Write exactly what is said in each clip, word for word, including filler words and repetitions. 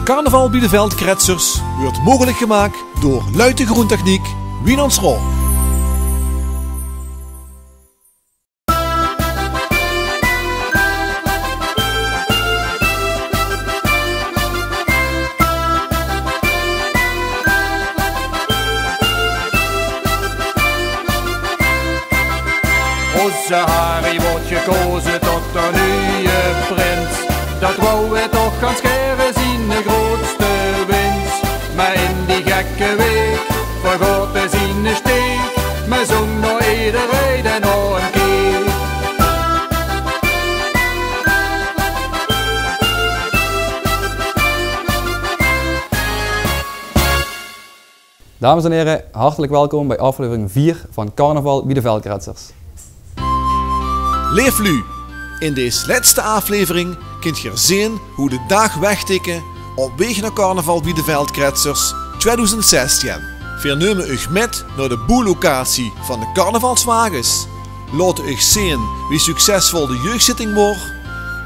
Carnaval bie de Veldkretsers weurt mogelik gemaak door Luiten Groentechniek, Wienesroa. Ózze Harry weurt gekoze tot de nuje prins. Dat wouw 'r toch gans gaer, ziene groeatste wins. Mer in die gekke waek vergaot 'r ziene steek, mer zóng nao ederein en nao 'ne kiek. Dames en here, hartelik welkom bie aflevering veer van Carnaval bie de Veldkretsers. Leef luuj, in dees lètste aflevering kint geer zeen wie de daag wegtikke op waeg nao Carnaval bie de Veldkretsers twiedoezend zestien. Veer numme uch mit nao de boellocatie van de carnavalswages, laote uch zeen wie succesvol de jeugdzitting waor,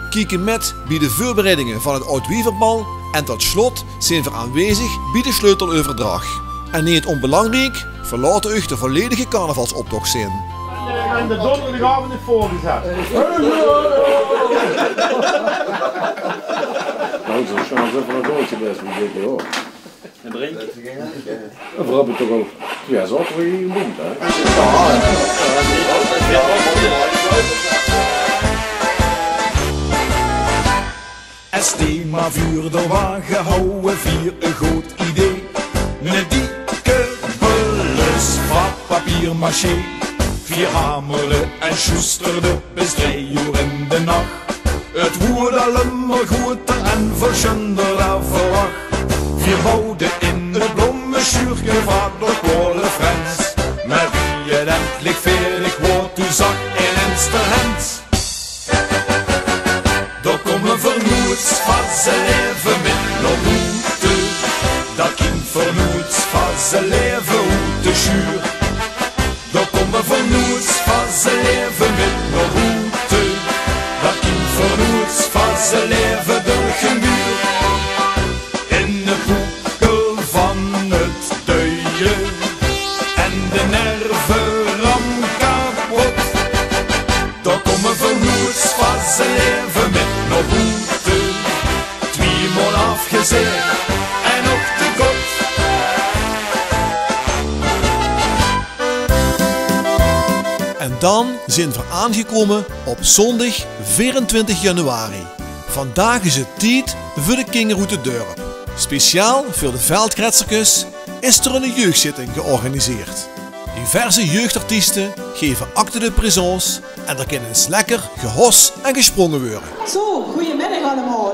kieke mit bie de veurbereidinge van 't Oud-Wieverbal en tot slot zeen veer aanwezig bie de sleuteleuverdrach. En neet ónbelangriek, veer laote uch de volledige carnavalsoptoch zeen. En de donderdagaovend is veurgezat. Langzaam sjaal ze van 't oortje bès, wie dit, joh. En veer höbbe toch ouch, jao, zo, wie in Boem, hè? Es thema veur de wage hawwe veer e good idee. 'Ne dikke bullus van papier-maché. Veer hamerde en sjoesterde bis drei oer in de nach. 't Woort al ummer groeter en veer sjönder dan verwach. Veer bouwde in 't blommesjuurke van de Kolle Frens. Mer wie 't endlik veerdig waor, toen zag inens de Hens: Dao kómme veer noeits van ze laeve mit nao boete. Dat kind veer noeits van ze laeve oet de sjuur. Dao kómme veer noeits van ze laeve mit nao boete. Dat kind veer noeits van ze laeve durch de muur. In de poekel van 't duie en de nerve ram kapot. Dao kómme veer noeits van ze laeve mit nao boete. Twiemaol aafgezaeg en ouch te kot. En dan zeen veer aangekómme op zóndig veerentwintig januari. Vandaag is 't tied veur de kinger oet 't dörp. Speciaal veur de Veldkretserkes is d'r 'n jeugdzitting georganiseerd. Diverse jeugdartieste geve acte de présence en d'r kin ins lekker gehos en gesprónge weure. Zo, goeiemiddig allemaol.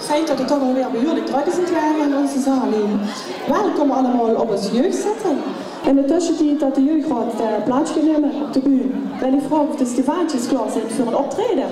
Fijn det 't toch alweer behuurlik drök is in 't Werve in ózze zaal hie. Welkom allemaol op ós jeugdzitting. In de tössetied det de jeugdraod, eh, plaats geit numme op de bühne, wil ich vraoge of de stevaantjes klaor zeen veur ein optraeje.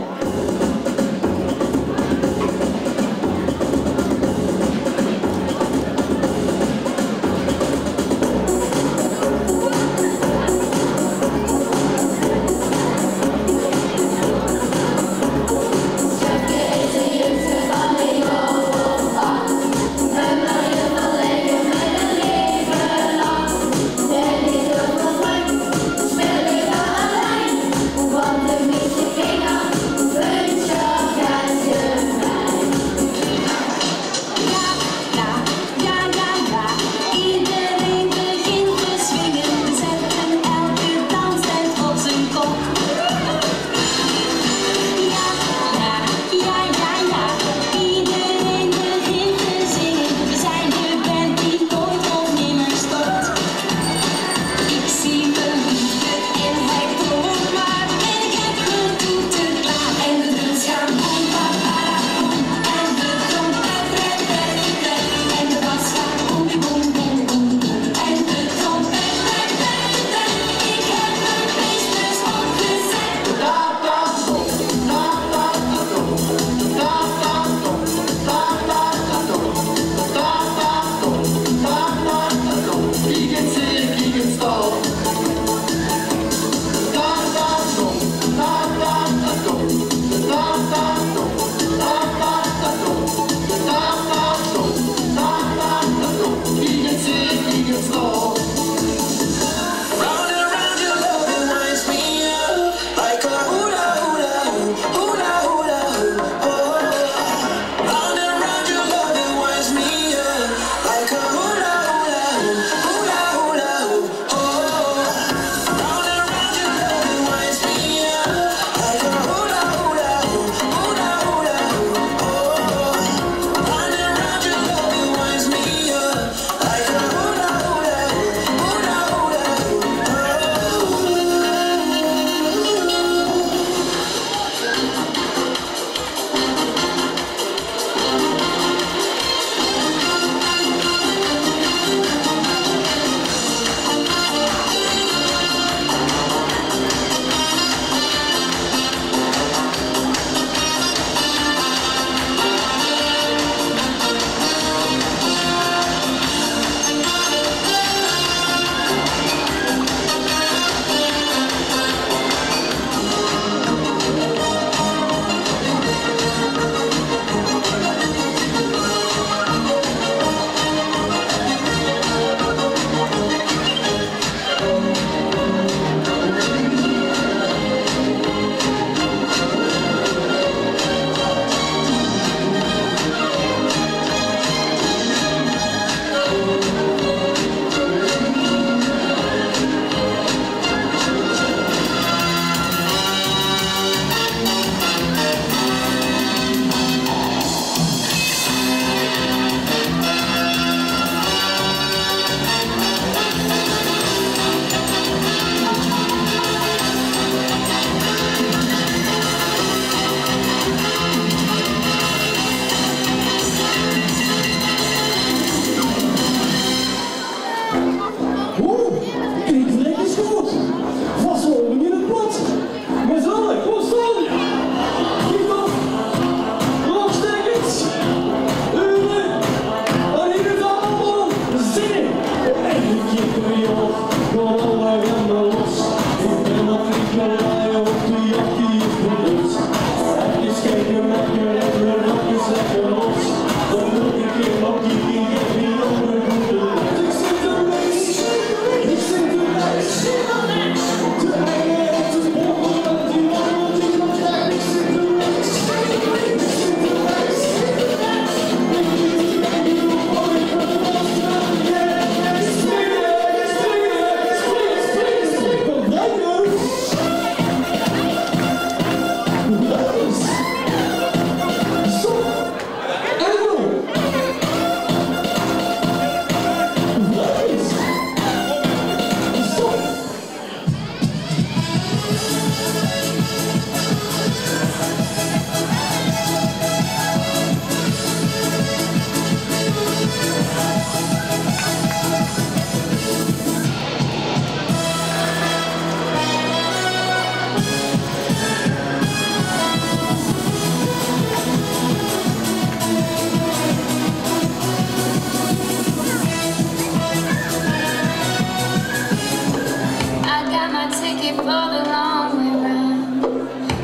I got my ticket for the long way round.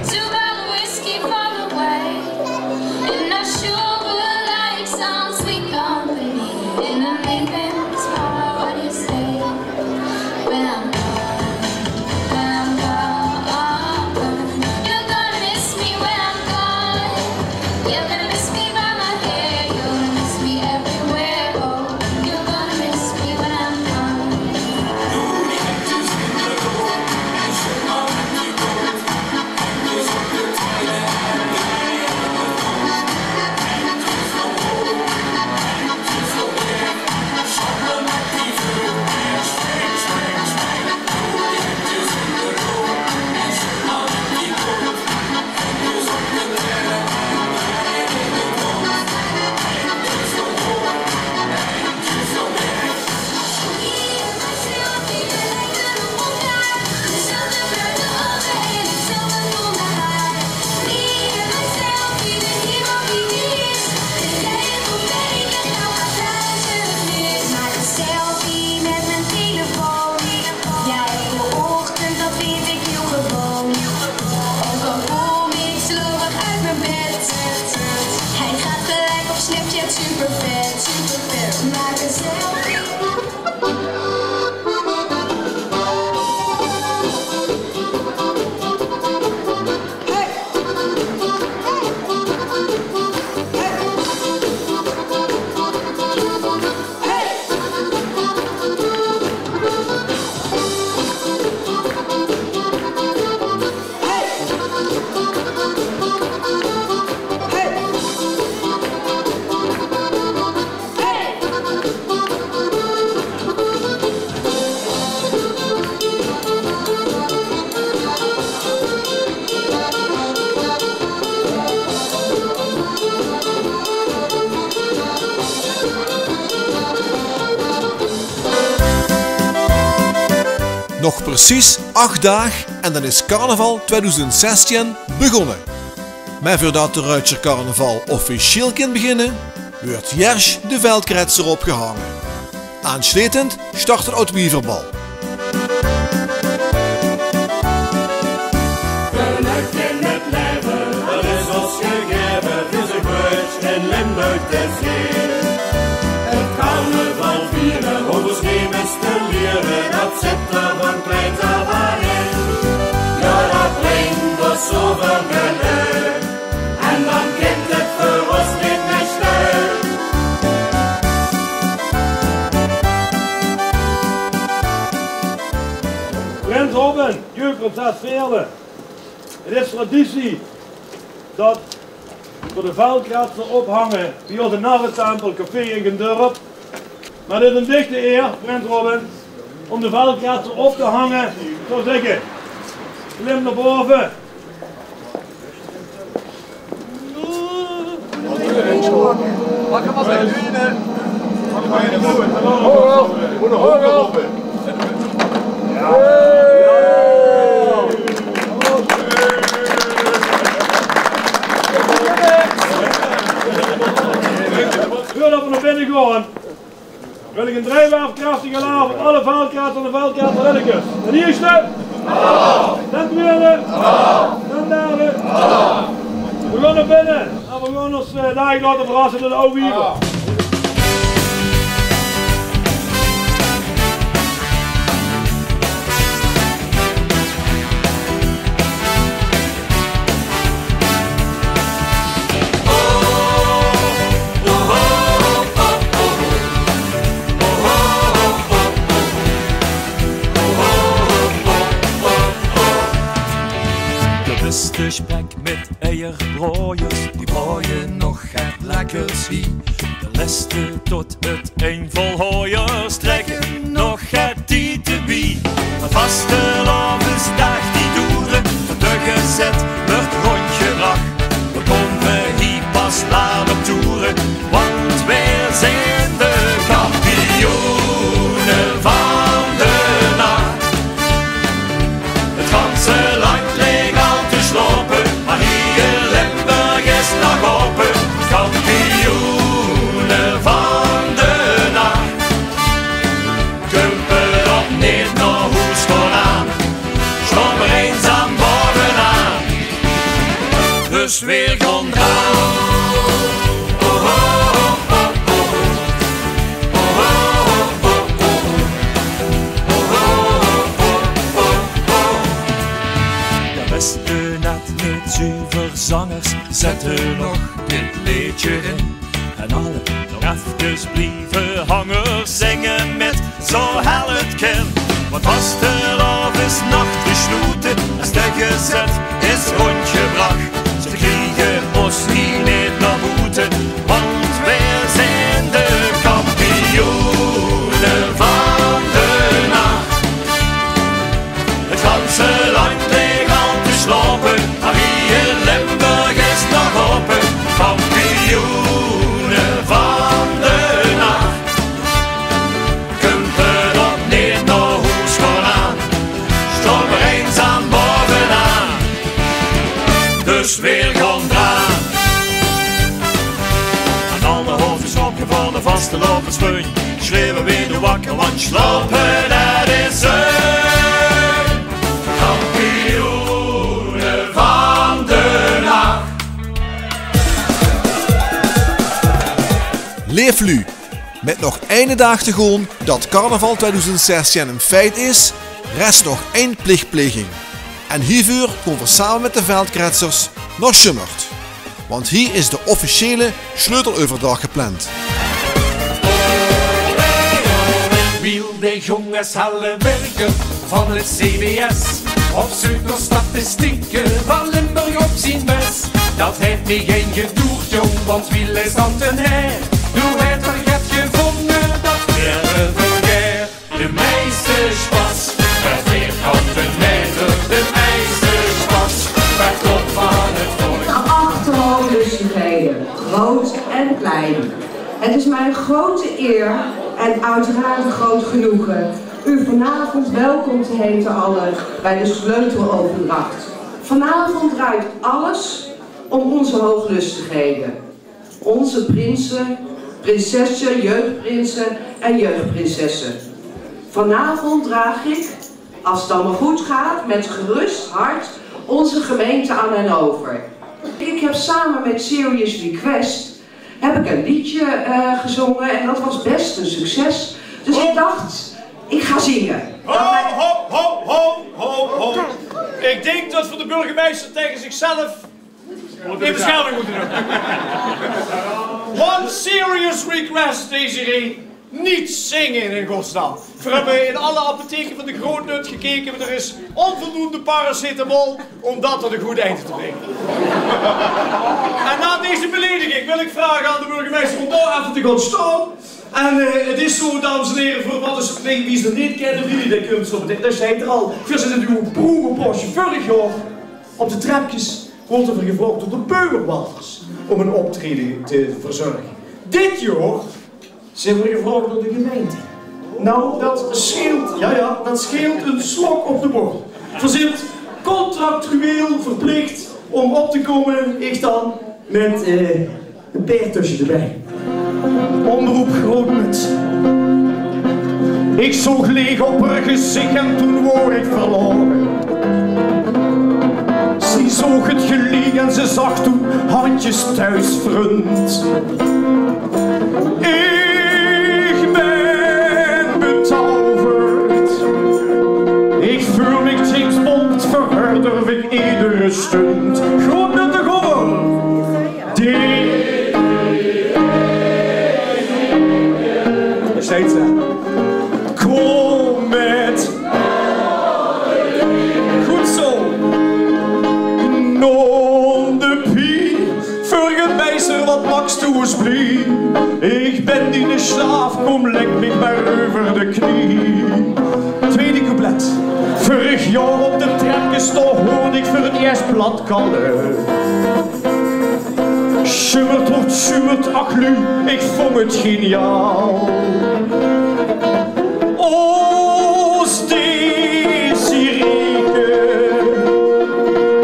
Two bottle whiskey for the way. And I sure would like some sweet company. And I'm leaving tomorrow. What do you say? When I'm gone, when I'm gone, you're gonna miss me when I'm gone. You're gonna miss me by my hair. You're gonna miss me everywhere. Oh, you're gonna miss me when I'm gone. Maak een selfie met mijn telefoon. Ja, elke ochtend, dat vind ik heel gewoon. Ook al kom ik slordig uit mijn bed. Hij gaat gelijk op Snapchat, super vet, super vet. Maak een selfie. Nog precies ach daag en dan is carnaval twiedoezend zestien begonne. Mer veurdat de Ruitsjer carnaval officieel kint beginne, weurt iers de veldkretsjer opgehange. Aansleetend start 't Oud Wieverbal. Gelök in 't laeve, dat is ós gegaeve, dus ich wins in Limburg te zeen. 't Carnaval viere, euver sneemes te liere, dat zit d'r van kleins aaf aan in. Jao, dat bringk ós zoväöl gelök. En dan kint 't veur ós neet mie sjtök. Prins Robin, jeugdprinses Veerle. 't Is traditie dat v'r de veldkretsjer ophange bie ós in Narretempel Café in Gendurp. Mer 't is ein dichte eer, prins Robin, óm de veldkretsjer op te hange. Ich zou zègke, klim nao bove. Veurdat v'r nao binne gaon, wil ich ein driewerf krachtige alaaf op alle veldkretsjers en de veldkretsjerinnekes. Ten ierste. Ten twiede. Ten derde. We gaon nao binne en we gaon ós, eh, daag laote verrasse door de Aw Wiever. De bèste spek mit eierbraojers, die braoje nog het lekkers hie. De lèste tot het ein vol haojers trèkke nog het tied d'rbie. Want vastelaovesdaag die doere, tot de gezèt weurt róndjgebrach. We kómme hie pas laat op toere, want veer zeen de kampioene van de nach. Het ganse landj leeg al te slaope, mer hie in Limburg is 't nog aope. Kampioene van de nach. Kump 't op neet nao hoes gaon aan. Staon veer einzaam baovenaan. Dus veer gaon draan. De bèste net mit zuver zangers zètte nog dit leedje in. En alle nog efkes blieve hange, zinge mit zoe hel 't kin. Want vastelaovesnach is gesloete, es de gezèt is róndjgebrach. Ze kriege ós hie neet nao boete, want veer zeen de kampioene van de nach. Het ganse landj leeg al te slaope, mer hie in Limburg is 't nog aope. Kampioene van de nach. Kump 't op neet nao hoes gaon aan. Staon veer einzaam baovenaan. Dus veer gaon draan. Aan alle hoofdgesloopke van de vastelaovesfun sjreeuwe veer noe wakker, want slaope, det is zun. Kampioene van de nach. Leef luuj, mit nog eine daag te goon det carnaval twiedoezend zestien ein feit is, rest nog ein plichtpleging. En hieveur gaon veer same mit de Veldkretsers nao Sjummert. Want hie is de officiële sleuteleuverdrach gepland. Wiel de jónges Helle Berger van het C B S op zeuk nao statistieke van Limburg op zien bes. Det haet mich gein gedoerd, jóng, want Wiel is dan ten heer. Noe haet 'r get gevónje det veer vulgair. De meiste spas per vierkante meter, de meiste spas per kop van het volk. Geachte hooglustigheden, groot en klein. Het is mij een grote eer en uiteraard een groot genoegen u vanavond welkom te heten allen bij de sleuteloverdracht. Vanavond draait alles om onze hooglustigheden. Onze prinsen, prinsessen, jeugdprinsen en jeugdprinsessen. Vanavond draag ik, als het allemaal goed gaat, met gerust hart onze gemeente aan hen over. Ik heb samen met Serious Request heb ik een liedje, eh, gezongen en dat was best een succes. Dus ik dacht, ik ga zingen. Ho, ho, ho, ho, ho, ho. Ik denk dat voor de burgemeester tegen zichzelf in bescherming moeten doen. One serious request, Desiree. Niet zingen in godsnaam. Veer höbbe in alle apotheke van de Groot Nut gekeke, maar er is onvoldoende paracetamol om dat tot een goed einde te brengen. En na deze belediging wil ik vragen aan de burgemeester om daar even te gaan staan. En, eh, het is zo, dames en heren, voor wat is het, wie ze niet kennen, wie die komt zo meteen. Daar staat er al. Veer zeen 't broegepoosje vörig jaor op de trepkes. Woorte veer gevraog door de Beumerwalders om ein optraeje te verzörge. Dit jaor zeen veer gevraog door de gemeinte. Nou, det scheelt, jao, jao, det scheelt ein slok op de borrel. Veer zeen contractueel verplich om op te kómme, ich dan, mit, eh, ein paar tösse d'rbie. Omroep Groot Nut. Ik zoog leeg op haar gezicht en toen woor ik verloren. Zie Zoog het geliek en ze zag toen handjes thuis, vriend. Ik ben betoverd. Ik voel mich James Bond, verhuurder ik iedere stunt. Gewoon met de gommel. Die Steeds, hè. Kom met. Goed zo. Non de pie. Burgemeister, wat maaks doe oes blie? Ik ben diene slaaf, kom, lek mich maar euver de knie. Tweede couplet. Vörig jaor op de trepkes, dao hoorde ik veur het eerst plat kalle. Schummert, hoort schummert, ach lu, ik vong het geniaal. Oos Desirieke,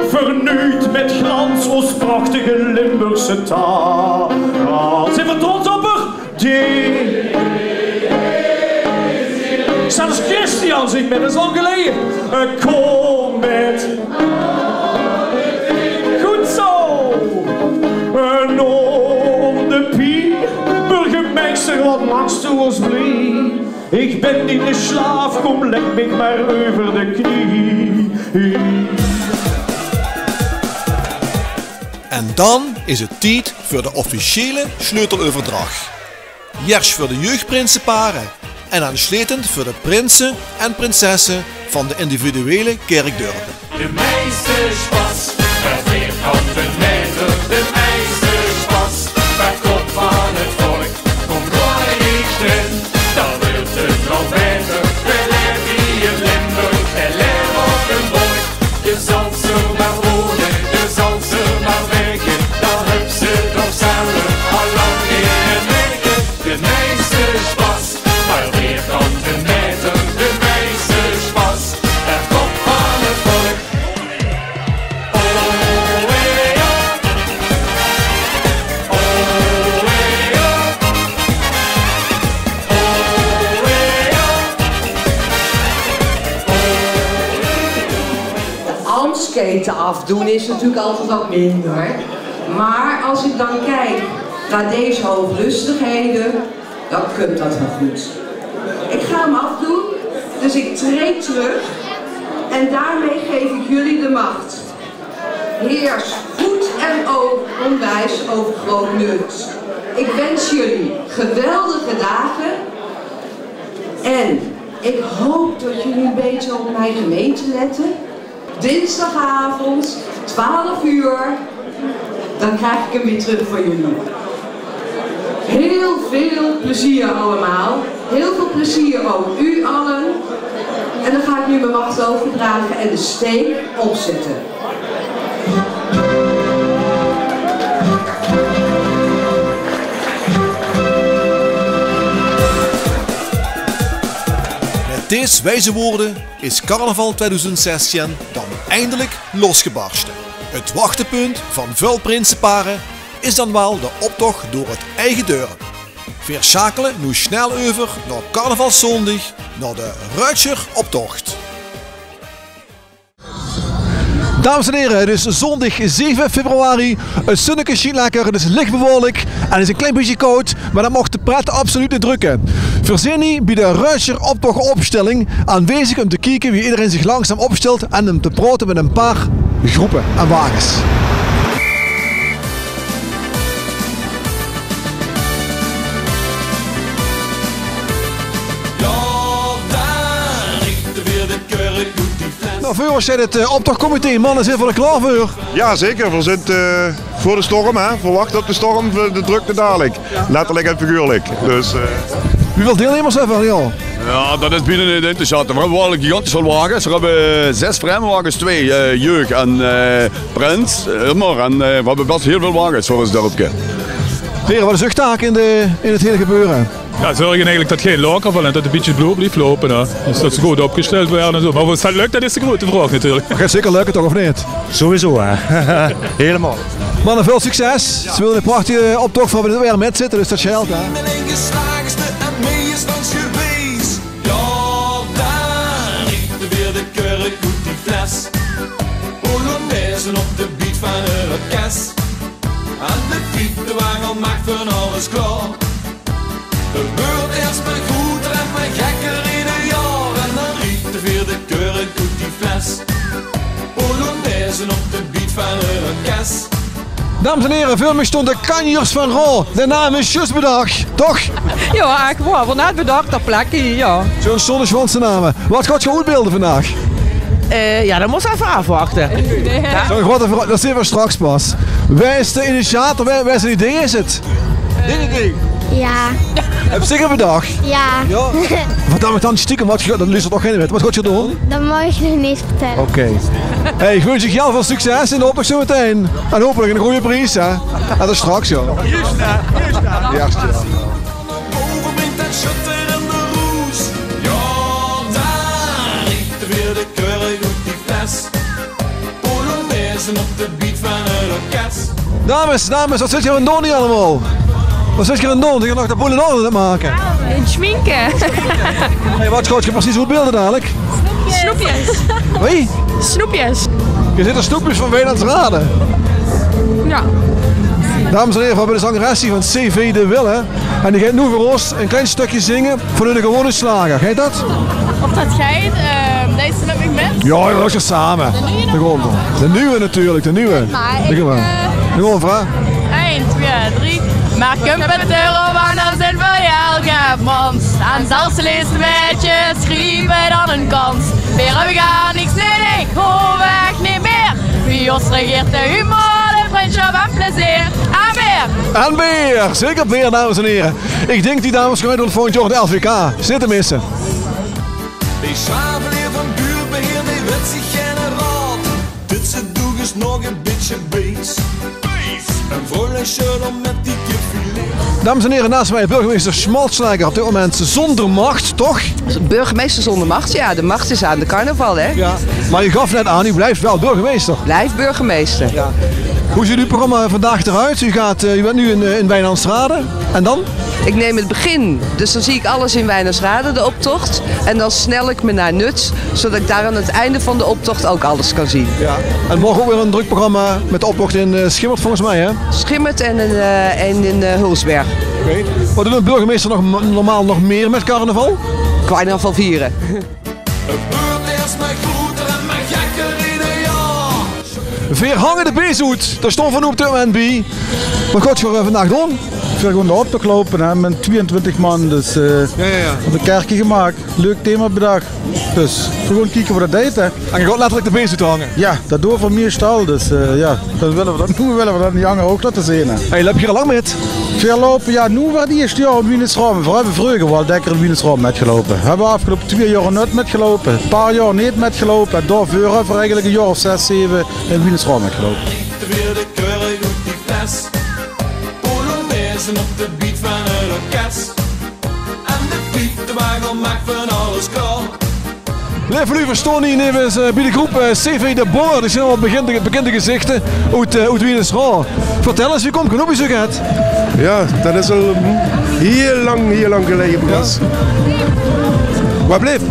vernuuid met glans, oos prachtige Limburgse taal. Zeen v'r trots op häör? Die. Zelfs Christian zingt met, dat is lang geleden. Eh, kom met. Goed zo. Eh, non de pie. Burgemeister, wat maaks doe oes blie? Ik ben diene slaaf, kom, lek mich maar euver de knie. En dan is het tied veur de officiële sleuteleuverdrach. Iers veur de jeugdprinsepare en aansletend veur de prinse en prinsesse van de individuele kerkdörpe. De meiste sjpas, per vierkante meter. De meiste sjpas, per kop van het volk. Kom, gooi dich d'rin, dan weurt het nog beter. Veer laeve hie in Limburg, veer laeve op ein borg. Je zalt zomaar wonen, je zalt zomaar werken, dan höbs se toch zelf al lang gein werken. De meiste sjpas, per vierkante meter. De meiste sjpas, per kop van het volk. De ambtsketen afdoen is natuurlijk altijd wat minder. Maar als ik dan kijk naar deze hooglustigheden, dan kump dat wel good. Ik ga hem afdoen, dus ik treed terug en daarmee geef ik jullie de macht. Heers goed en o-, onwijs over Groot-Nuth. Ik wens jullie geweldige dagen en ik hoop dat jullie een beetje op mijn gemeente letten. Dinsdagavond, twaalf uur, dan krijg ik hem weer terug van jullie. Heel veel plezier allemaal. Heel veel plezier ook u allen. En dan ga ik nu mijn macht overdragen en de steek opzetten. Met deze wijze woorden is carnaval tweeduizend zestien dan eindelijk losgebarsten. Het hoogtepunt van väöl prinsepare is dan waal de optocht door het eige dörp. Veer sjakele noe snel euver nao carnavalszóndig, nao de Ruitsjer optocht. Dames en heren, het is zondig zeven februari. Het zunneke sjient lekker, het is licht bewolk en het is een klein beetje koud. Maar dat mag de pret absoluut niet drukken. Veer zeen hie bie de Ruitsjer optochtopstelling aanwezig om te kieke wie iedereen zich langzaam opstelt en om te praote met een paar groepen en wagens. Jao, dao richte veer de kurk oet die fles. Nou, veur ós zit het eh, optochtcomité. Mannen, zit veur de klaar veur? Ja, zeker. Veer zit eh, veur de storm, hè. Veer wachte op de storm, veur de drukte dalik. Letterlik en figuurlik. Dus eh, wieväöl deilnummers höbbe veer, joh? Ja, dat is bienao neet in te sjatte. Veer höbbe waal gigantisch väöl wages. Veer höbbe zes vreemde wages, twee eh, jeug en eh, prins. Eh, mer, en eh, veer höbbe best hiel väöl wages veur ós dörpke. Heren, wat is uch taak in, de, in het hele gebeure? Ja, zörge eigelik dat gein laoker velt en dat 't e bietje bloo blief loupe, hè. Dus dat ze good opgesteld waere en zo. Mer of dat lök, dat is de groete vraog natuurlik. Mer geit zeker lökke toch, of neet? Sowieso, hè. Hielemaol. Manne, väöl succes. Ze wille 'ne prachtige optocht, veer höbbe 't weer mit zitte, dus dat sjeelt, hè. Mien eigenaarste en mei is langs gewees. Jao, dao richte veer de kurk oet die fles. Polonaise op de Van 't orkes. En de piepdwangel maak van alles klaor. 't Weurt eers mer groeter en mer gekker eder jaor. En dan riete veer de kurk oet die fles. Polonaise op de beat van 't orkes. Dames en here, veur mich stoon de Kanjers van Roo. De naam is zjus bedach, toch? Jao, ech waor. Waor net bedach ter plekke, jao. Zoe'n sjone Sjwaanse naam. Wat gaot geer oetbeelde vandaag? Eh, jao, dat mós se effe aafwachte. Zoe'n groete verra-, dat zeen veer straks pas. Wae is de initiator? Wae, wae is 't idee? Is 't dien idee? Jao. Höbs se 't zelf bedach? Jao. Jao? Wat dan, dan stiekem, wat ge-, dat luustert toch geine mit. Wat gaot geer doon? Dat maag ich nog neet vertèlle. Oké. Hey, ich wunsj uch hiel väöl succes in de optoch zometein. En hopelik eine gooje pries, hè? En tot straks, jao. Juust, hè? Juust, hè? Juust, jao. Bove bringt 't sjötter en de roes. Jao, dao riete veer de kurk oet die fles. Polonaise op de beat van 't orkes. Dames, dames, wat zit geer aan 't doon hie allemaol? Wat zit geer aan 't doon? Zit geer nog de boel in orde aan 't make? Aan 't sjminke. Hey, wat gaot geer precies oetbeelde dalik? Snoepjes. Wie? Snoepjes. Geer zeet de snoepjes van Wijnandsrade. Jao. Dames en here, veer höbbe de zangeres hie van C V De Wille. En die geit noe veur ós ein klein stökske zinge van hunne gewone sjlager. Geit dat? Of dat geit, eh, deis se mit mich mit? Jao, jao, dat is same. De nuuje nog? De nuuje natuurlik, de nuuje. Mer ich, eh, de gewone vraog. Ein, twieë, drie. Mer kump 't d'r op aan, dan zeen veer elke mans. En zelfs de leedste maedjes schrieve dan ein kans. Veer höbbe gaar niks nudig, gewoonweg neet mier. Bie ós regeert de humor, de vrundsjop en plezeer. En beer! En beer, zeker beer, dames en here. Ich dink die dames gaon meedoon volgend jaor aan 't L V K. Is neet te misse. Die sjaafleer van buurtbeheer, die wèt zich geine raod. Dit ze doeg is nog e bietje bees. Bees! En veural sjoen óm mit die kipfilet. Dames en here, naast mich burgemeester Schmalzschläger, op dit moment zonder macht, toch? Burgemeester zonder macht, ja, de macht is aan de carnaval, hè? Ja, maar u gaf net aan, u blijft wel burgemeester. Blijf burgemeester. Ja. Hoe ziet uw programma vandaag eruit? U gaat, eh, u bent nu in, eh, in Wijnandsrade. En dan? Ik neem het begin, dus dan zie ik alles in Wijnandsrade, de optocht. En dan snel ik me naar Nuth, zodat ik daar aan het einde van de optocht ook alles kan zien. Ja. En morgen ook weer een druk programma met de optocht in, eh, Schimmert volgens mij, hè? Schimmert en in, eh, en in, eh, Hulsberg. Oké. Wat doet een burgemeester nog, normaal nog meer met carnaval? Carnaval vieren. Veer hange de bees oet. Dao staon veer noe op dit moment bie. Wat gaot geer, eh, vandaag doon? Veer gaon de optoch loupe, hè, mit twieëntwintig man. Dus, eh, ja, ja, ja, op e kerke gemaak. Leuk thema bedach. Dus veer gaon kieke wat dat deit, hè. En geer gaot letterlik de bees oethange? Ja, dat doon veer meistal. Dus, eh, ja, dan wille veer dat, noe wille veer dat aan de janger ouch laote zeen, hè. Hey, löp geer al lang mit? Veer loupe, ja, noe veur 't ieësjte jaor in Wienesroam. Veer höbbe vreuger waal dèkker in Wienesroam mitgeloupe. Höbbe veer aafgeloupe twieë jaor in Nuth mitgeloupe. E paar jaor neet mitgeloupe. En daoveur höbbe veer eigelik e jaor of zès, zeve in Wienesroam mitgeloupe. Riete veer de kurk oet die fles. Polonaise op de beat van 't orkes. En de piepdwangel maak van alles klaor. Leef luuj, veer staon hie nevens, eh, bie de groep, eh, C V De Boer. Dat zien allemaol bekinde, bekinde gezichte oet, eh, oet Wienesroam. Vertèl ins, wie kump geer noe bie zoe get? Ja, dat is al hiel lang, hiel lang geleje, Bas. Waat bleef?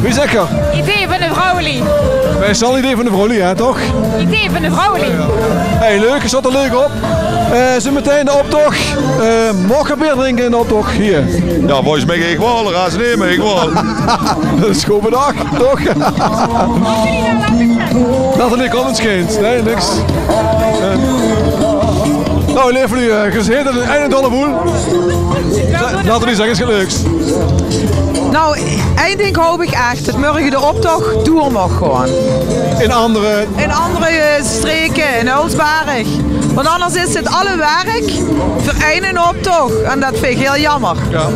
Wie zèk geer? Idee van de vrouwelie. Meistal idee van de vrouwelie, hè, toch? Idee van de vrouwelie. Hey, leuk, 't zaot d'r leuk op. Eh, zoe metein de optoch. Eh, maag geer beer drinke in de optoch hie? Ja, volges mich ech waal, raas neet, ech waal. Dat is good bedach, toch? Nathalie, kóm ins, kind. Nae, niks. Eh. Noe, leef luuj, eh, geer zeet 't, ein dolle boel. Nathalie, zèk ins get leuks. Noe, ein dink haop ich ech, dat mörge de optoch door maag gaon. In andere... In andere, eh, streke, in Hulsberg. Want anders is 't alle werk veur eine optoch. En dat vinj ich hiel jaomer. Ja.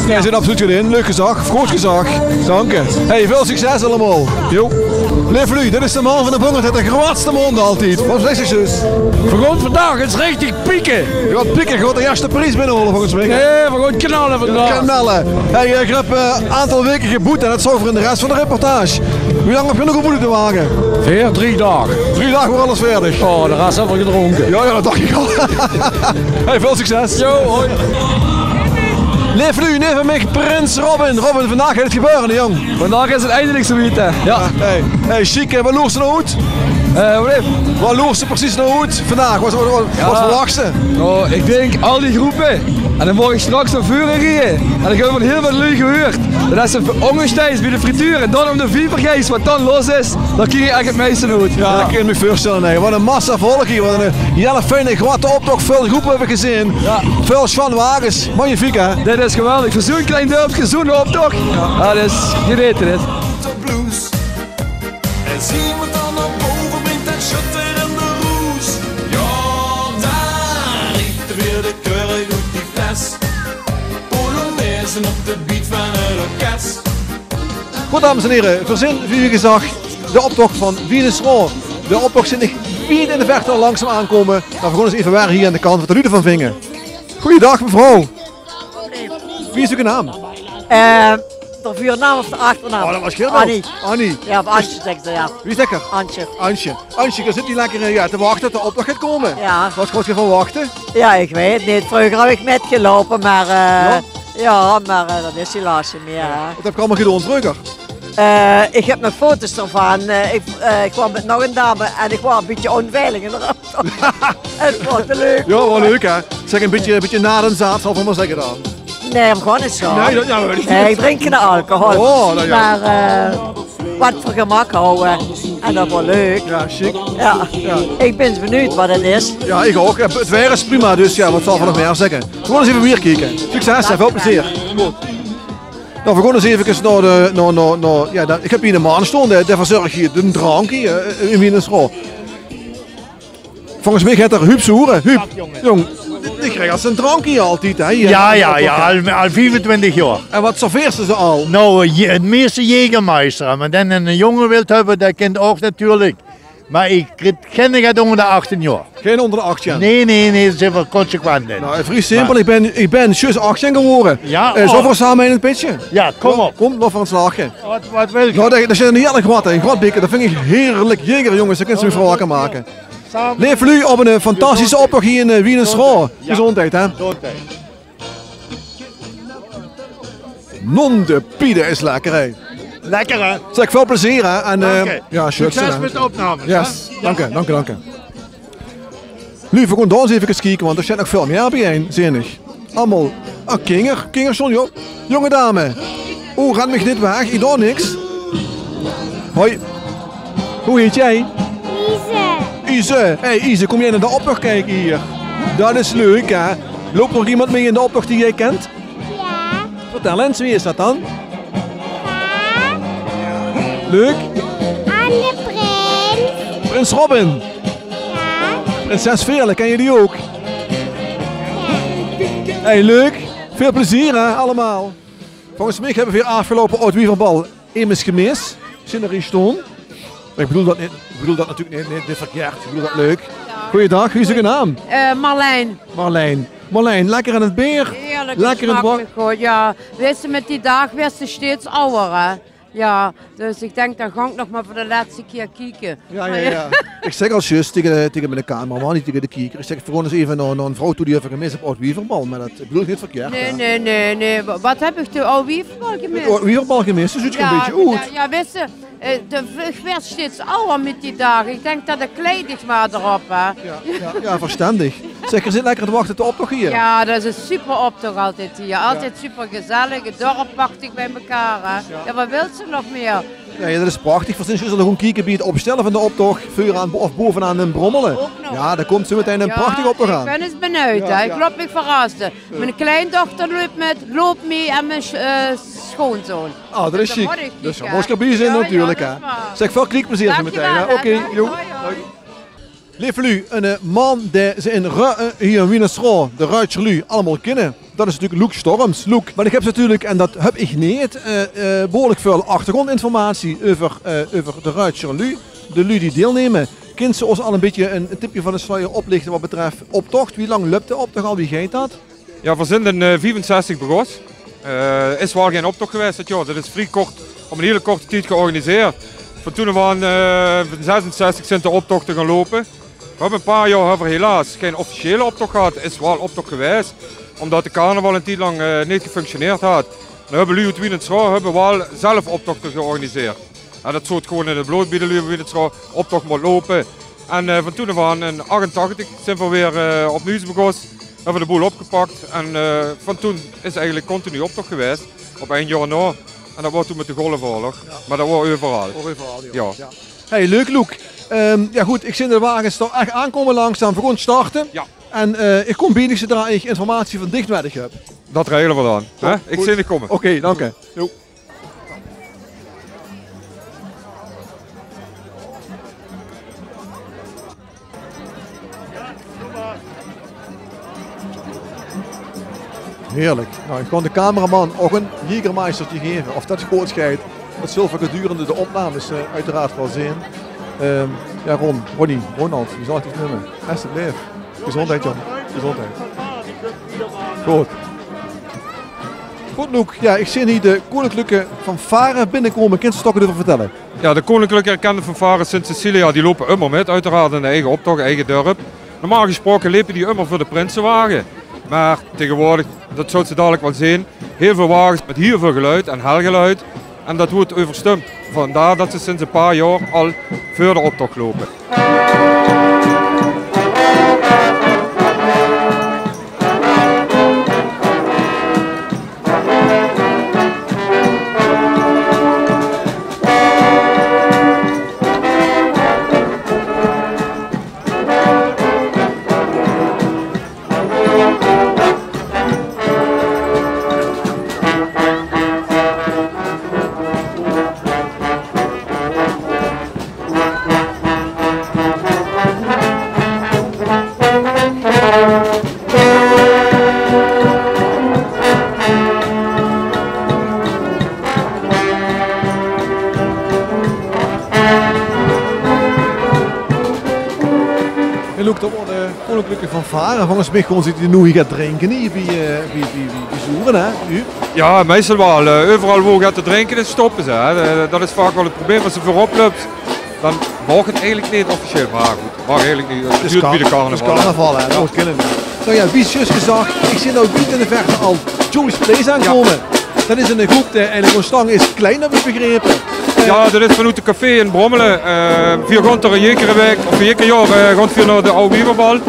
Geer zeet absoluut good in. Leuk gezag. Good gezag. Dank uch. Hey, väöl succes allemaol. Jo. Leef luuj, dit is de man van de Bongerd, haet de groatste mónd altied. Wat zègk geer, zus? Veer gaon vandaag ins richtig pieke. Geer gaot pieke, geer gaot de ieësjte pries binnehaole volges mich. Nae, veer gaon knalle vandaag. Knalle. Hey, eh, geer höb, eh, aantal waeke geboet en dat zörg veur de res van de reportage. Wie lang höb geer nog geboet oet de wage? Veer, drie daag. Drie daag waert alles veerdig. Oh, de res höbbe veer gedrónke. Ja, ja, dat dach ich al. Hey, väöl succes. Jo, hoi. Leef luuj, neve mich prins Robin. Robin, vandaag geit 't gebeure, hè, jóng. Vandaag is 't eindelik zoe wied, hè. Ja. Hey, hey, sjiek, hè. Waat loers se noe oet? Eh, Wim, waar loers se precies naar oet vandaag? Wat, wat, wat, wat verwachts se? Nou, ik denk al die groepen. En dan word ik straks naar voren gereden. En ik heb van heel veel lui gehuurd dat als ze ongesteis bij de frituur en dan om de viever geest, wat dan los is, dan krijg ik eigenlijk het meeste nood. Ja, dat kan ik me voorstellen. Hè. Wat een massa volk hier. Wat een hele fijne grote optocht. Veel groepen hebben we gezien. Ja. Veel sjoen wagens. Magnifiek, hè? Dit is geweldig. Voor zo'n klein dorpje, zo'n optocht. Ja, dat is genieten, dit. De blues. En zien we dan naar boven, brengt dat schutter en de roes. Ja, daar riet weer de kurk op die fles. Polonaise op de beat van het orkest. Goed, dames en heren, we zien, wie gezag, de optocht van Wienesroa. De optocht zien ik wied in de verte al langzaam aankomen. Maar we gaan eens even waar hier aan de kant wat de lui ervan vingen. Goeiedag, mevrouw. Wie is uw naam? Eh, de voornaam of de achternaam? Oh, dat was heel Annie. Annie. Ja, of Ansje zegt ze, ja. Wie zegt er? Ansje. Ansje. Ansje, je zit hier lekker eh, ja, te wachten tot de optocht gaat komen. Ja. Wat gaat je van wachten? Ja, ik weet het niet. Vroeger heb ik metgelopen, maar, eh, ja. Ja, maar eh, dat is helaas niet meer. Hè. Wat heb je allemaal gedaan vroeger? Eh, ik heb nog foto's ervan. Eh, ik, eh, ik kwam met nog een dame en ik was een beetje onveilig in de auto. Het was leuk. Ja, wel leuk hè. Zeg, een beetje, een beetje naar een zaad, zal ik maar zeggen dan. Nee, gewoon eens zo. Nee, dat, ja, maar... Nee, ik drink geen alcohol. Oh, dat ja. Maar eh, wat voor gemak houden. En dat was leuk. Ja, chic. Ja. Ja. Ik ben benieuwd wat het is. Ja, ik ook. Ja, het weer is prima, dus ja, wat zal ik nog meer zeggen? Gewoon eens even weer kijken. Succes en veel plezier. Goed. Nou, we gaan eens even naar de, naar, naar, naar, ja, dat, ik heb hier een man staan, die, die verzorgt hier de drank hier eh, in Wienesroa. Volgens mij gaat er Huub zoeren. Huub, jong, die krijgt als een drank hier altijd, hè? Hier Ja, aan de ja, ja, optocht. Al, al vijfentwintig jaar. En wat serveert ze al? Nou, eh, je- het meeste Jägermeister. Maar dan een jongen wilt hebben, dat kent ook natuurlijk. Maar ik krijg geen gaat onder de achttien jaar. Geen onder de achttien? Nee, nee, nee, dat zijn we consequent in. Nou, vrij simpel. Maar ik ben, ik ben juist achttien geworden. Ja, eh, zo oh. Voor samen in het pitje. Ja, kom op. Kom, nog van het slagen. Wat, wat wil je? Nou, dat, dat is een heerlijk wat, hè. Een groot beker. Dat vind ik heerlijk. Jäger, jongens, daar kunnen ze me voor wakker maken. Leef lui op een eh, fantastische optocht hier in uh, Wienesroa. Ja. Gezondheid, hè? Gezondheid. Non de pide is lekker, hè? Lekker, hè? Zeg, veel plezier, hè? En, eh, dank je. Ja, succes, succes hè? Met de opnames, yes, hè? Dank je, dank je, dank je. Lui, we gaan daar eens even kijken, want er zit nog veel meer bij een, zie ik. Allemaal, ah, kinger, kinger, zo'n jo- jonge dame. Oh, gaat mich niet weg, ik doe niks. Hoi. Hoe heet jij? Ise. Ise. Hey Ise, kom jij naar de optocht kijken hier? Dat is leuk, hè? Loopt er iemand mee in de optocht die jij kent? Ja. Vertel eens, wie is dat dan? Leuk. En de prins. Prins Robin. Ja. Prinses Veerle, ken je die ook? Ja. Hey, leuk. Veel plezier, hè, allemaal. Volgens mij hebben we hier afgelopen Oud-Wieverbal Emes Gemis, Scenerie Stoon. Ik bedoel dat, niet, ik bedoel dat natuurlijk niet, niet, niet verkeerd, ik bedoel dat leuk. Goeiedag, wie is uw naam? Eh, Marlijn. Marlijn. Marlijn, lekker aan het beer? Heerlijk, lekker aan het wa- smakelijk, hoor. Ja, wist je, met die dag wist je steeds ouder, hè? Ja, dus ik denk, dan ga ik nog maar voor de laatste keer kijken. Ja, ja, ja. Ik zeg al juist tegen de, tegen mijn cameraman, niet tegen de kijker. Ik zeg, we gaan eens even naar, naar een vrouw toe die even gemist op Oud-Wieverbal. Maar dat bedoel ik niet verkeerd. Nee, nee, nee, nee. Wat heb ik toen Oud-Wieverbal gemist? Oud-Wieverbal gemist, dus het is een beetje oud. Ja, ja, wist je, eh, de vlucht werd steeds ouder met die dagen. Ik denk dat de kleid ik maar erop, hè. Ja, ja, ja, verstandig. Zeg, je zit lekker te wachten op de optocht hier. Ja, dat is een super optocht altijd hier. Altijd super gezellig. Het dorp pakt ik bij elkaar, hè. Ja, wat wilt ze nog meer? Ja, ja, dat is prachtig. We zien juist al gewoon kijken bij het opstellen van de optocht. Vooraan of bovenaan een brommelen. Ja, daar komt zo meteen een prachtig optocht aan. Ik ben eens benieuwd, hè. Ik loop me verrassen. Mijn kleindochter loopt met, loopt mee en mijn eh, schoonzoon. Ah, dat is chic. Dus daar moet ik erbij zijn natuurlijk, hè. Zeg, veel kliekplezier zo meteen, hè. Oké, joh. Leef lui, een eh, man die ze in Ru- eh, hier in Wienesroa, de Ruitsjer lui, allemaal kennen. Dat is natuurlijk Loek Storms. Loek, maar ik heb natuurlijk, en dat heb ik niet, eh, eh, behoorlijk veel achtergrondinformatie over, eh, over de Ruitsjer lui, de lui die deelnemen. Kint ze ons al een beetje een, een tipje van de sluier oplichten wat betreft optocht? Wie lang loopt de optocht al? Wie gaat dat? Ja, we zien in eh, vijfenzestig begós. Eh, is wel geen optocht geweest dit jaar. Dat is vrij kort, op een hele korte tijd georganiseerd. Van toen we in eh, zesenzestig zijn de optochten gaan lopen. We hebben een paar jaar hebben we helaas geen officiële optocht gehad. Is wel optocht geweest, omdat de carnaval een tijd lang eh, niet gefunctioneerd had. Dan hebben lui uit Wienesroa hebben wel zelf optochten georganiseerd. En dat zoot gewoen in 't blood bie de luuj, wie dat zoe'n optoch mót loupe. En, eh, van toen aaf aan, in achtentachtig, zeen v'r weer, eh, opnuuj begós. Höbbe v'r de boel opgepak. En, eh, van toen is eigelik continu optoch gewaes. Op ein jaor nao. En dat waor toen mit de Golfoorlog. Jao. Mer dat waor euveral. Waor euveral, jao. Jao. Jao. Hey, leuk, Loek. Ehm, jao, good, ich zeen de wages toch ech aankómme langzaam. V'r gaon starte. Jao. En, eh, ich kóm bie dich zodra ich informatie van dich nuuedig höb. Dat regele v'r dan, hè? Good, good. Ich zeen dich kómme. Oké, dank dich. Jo. Heerlik. Noe, ich gaon de cameraman ouch ein Jägermeistertje gaeve. Of dat good geit, dat zulle v'r gedurende de opnames, eh, oeteraard waal zeen. Ehm, jao, Ron, Ronnie, Ronald, wie zal ich dich neume? Estebleef. Gezóndheid, jóng. Gezóndheid. Good. Good, Loek. Jao, ich zeen hie de Koninklijke Fanfare binnekómme. Kins se d'r get euver vertèlle? Jao, de Koninklijke Erkende Fanfare Sint Cecilia, die loupe ummer mit, oeteraard in de eige optoch, eige dörp. Normaal gesproke lepe die ummer veur de prinsewage. Mer taegewoordig, dat zólt se dalik waal zeen, hiel väöl wages mit hiel väöl geluid en hel geluid. En dat weurt euverstump. Vandaar dat ze sinds e paar jaor al veur de optoch loupe. Hey, Loek, dat waor de Koninklijke Fanfare. Volges mich gaon ze die noe hie get drinke, hie bie, eh, bie, bie, bie, bie Zoeren, hè? Noe? Jao, meistal waal. Eh, euveral wo get te drinke is, stoppe ze, hè. Eh, dat is vaak waal 't probleem. Es se veurop löps, dan maag 't eigelik neet officieel. Mer good, maag eigelik neet. 't Is Huurt bie de carnaval, hè. Carnaval, hè. Dat kinne v'r neet. Zo jao, wie zjus gezag, ich zeen noe wied in de verte al Joey's Place aankómme. Jao. Dat is ein groep die eigelik óntstange is, klein höb ich begrepe. Eh, jao, dat is vanoet de café in Brommele. Eh, veer gaon d'r jekere waek, of jekere jaor, eh, gaon veer nao de Aw Wieverbal.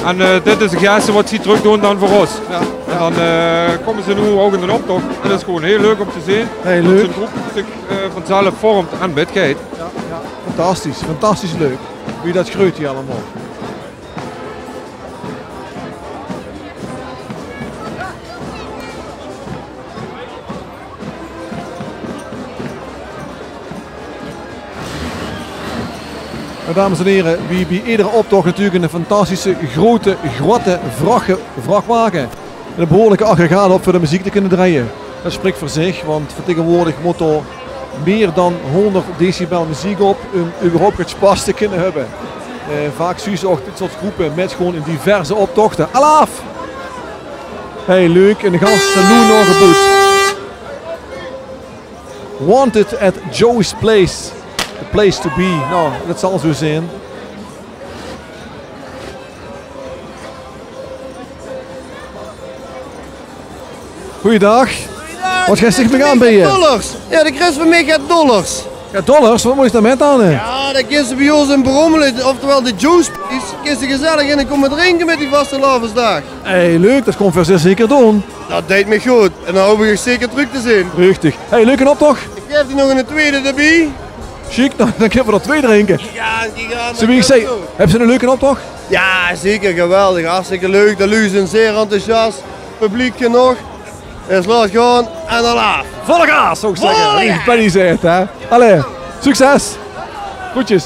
En, eh, dit is 't ierste wat ze trökdoon dan veur ós. Jao, jao. En dan, eh, kómme ze noe ouch in d'n optoch. En dat is gewoen hiel leuk óm te zeen. Hiel leuk. Dat zoe'n groep zich, eh, vanzelf vormp en mitgeit. Jao, jao. Fantastisch, fantastisch leuk. Wie dat greujt hie allemaol. Mer dames en hiere, wie bie edere optoch natuurlik 'ne fantastische, groete, groete vrach-, vrachwage. 'Ne behuurlike aggregaat op veur de meziek te kinne drejje. Dat sprik veur zich, want vertegenwoordig mót d'r mier dan hóngerd decibel meziek op óm überhaupt get spas te kinne höbbe. Eh, vaak zuus se ouch dit soort groepe mit gewoen in diverse optochte. Alaaf! Hey, leuk, 'ne gans saloon naogeboewd. Wanted at Joey's Place. The place to be. Noe, dat zal zoe zeen. Goojendaag. Goojendaag. Wat geis se mich aanbeje? Dollars. Jao, de kriegs van mich get dollars. Jao, dollars, wat mót ich dao mit dan, hè? Jao, dan kins se bie ós in Brommele, oftewel de Joey's Place, kins se gezellig in kómme drinke mit die vastelaovesdaag. Hey, leuk, dat kómme veer zeer zeker doon. Dat deit mich good. En dan haop ich dich zeker trök te zeen. Richtig. Hey, leuke optoch. Ich gaef dich nog 'ne twiede d'rbie. Sjiek, dan, dan kinne v'r d'r twee drinke. Giga, giga. Zoe wie ich zag, höbs se 'ne leuke optoch? Jao, zeker, geweldig. Hartstikke leuk. De luuj zeen zeer enthousiast. Publiek genóg. Is laot gaon en alaaf. Volle gaas, zouw ich zègke. Volle gaas. Wie Benny zaet, hè. Allee, succes. Groetjes.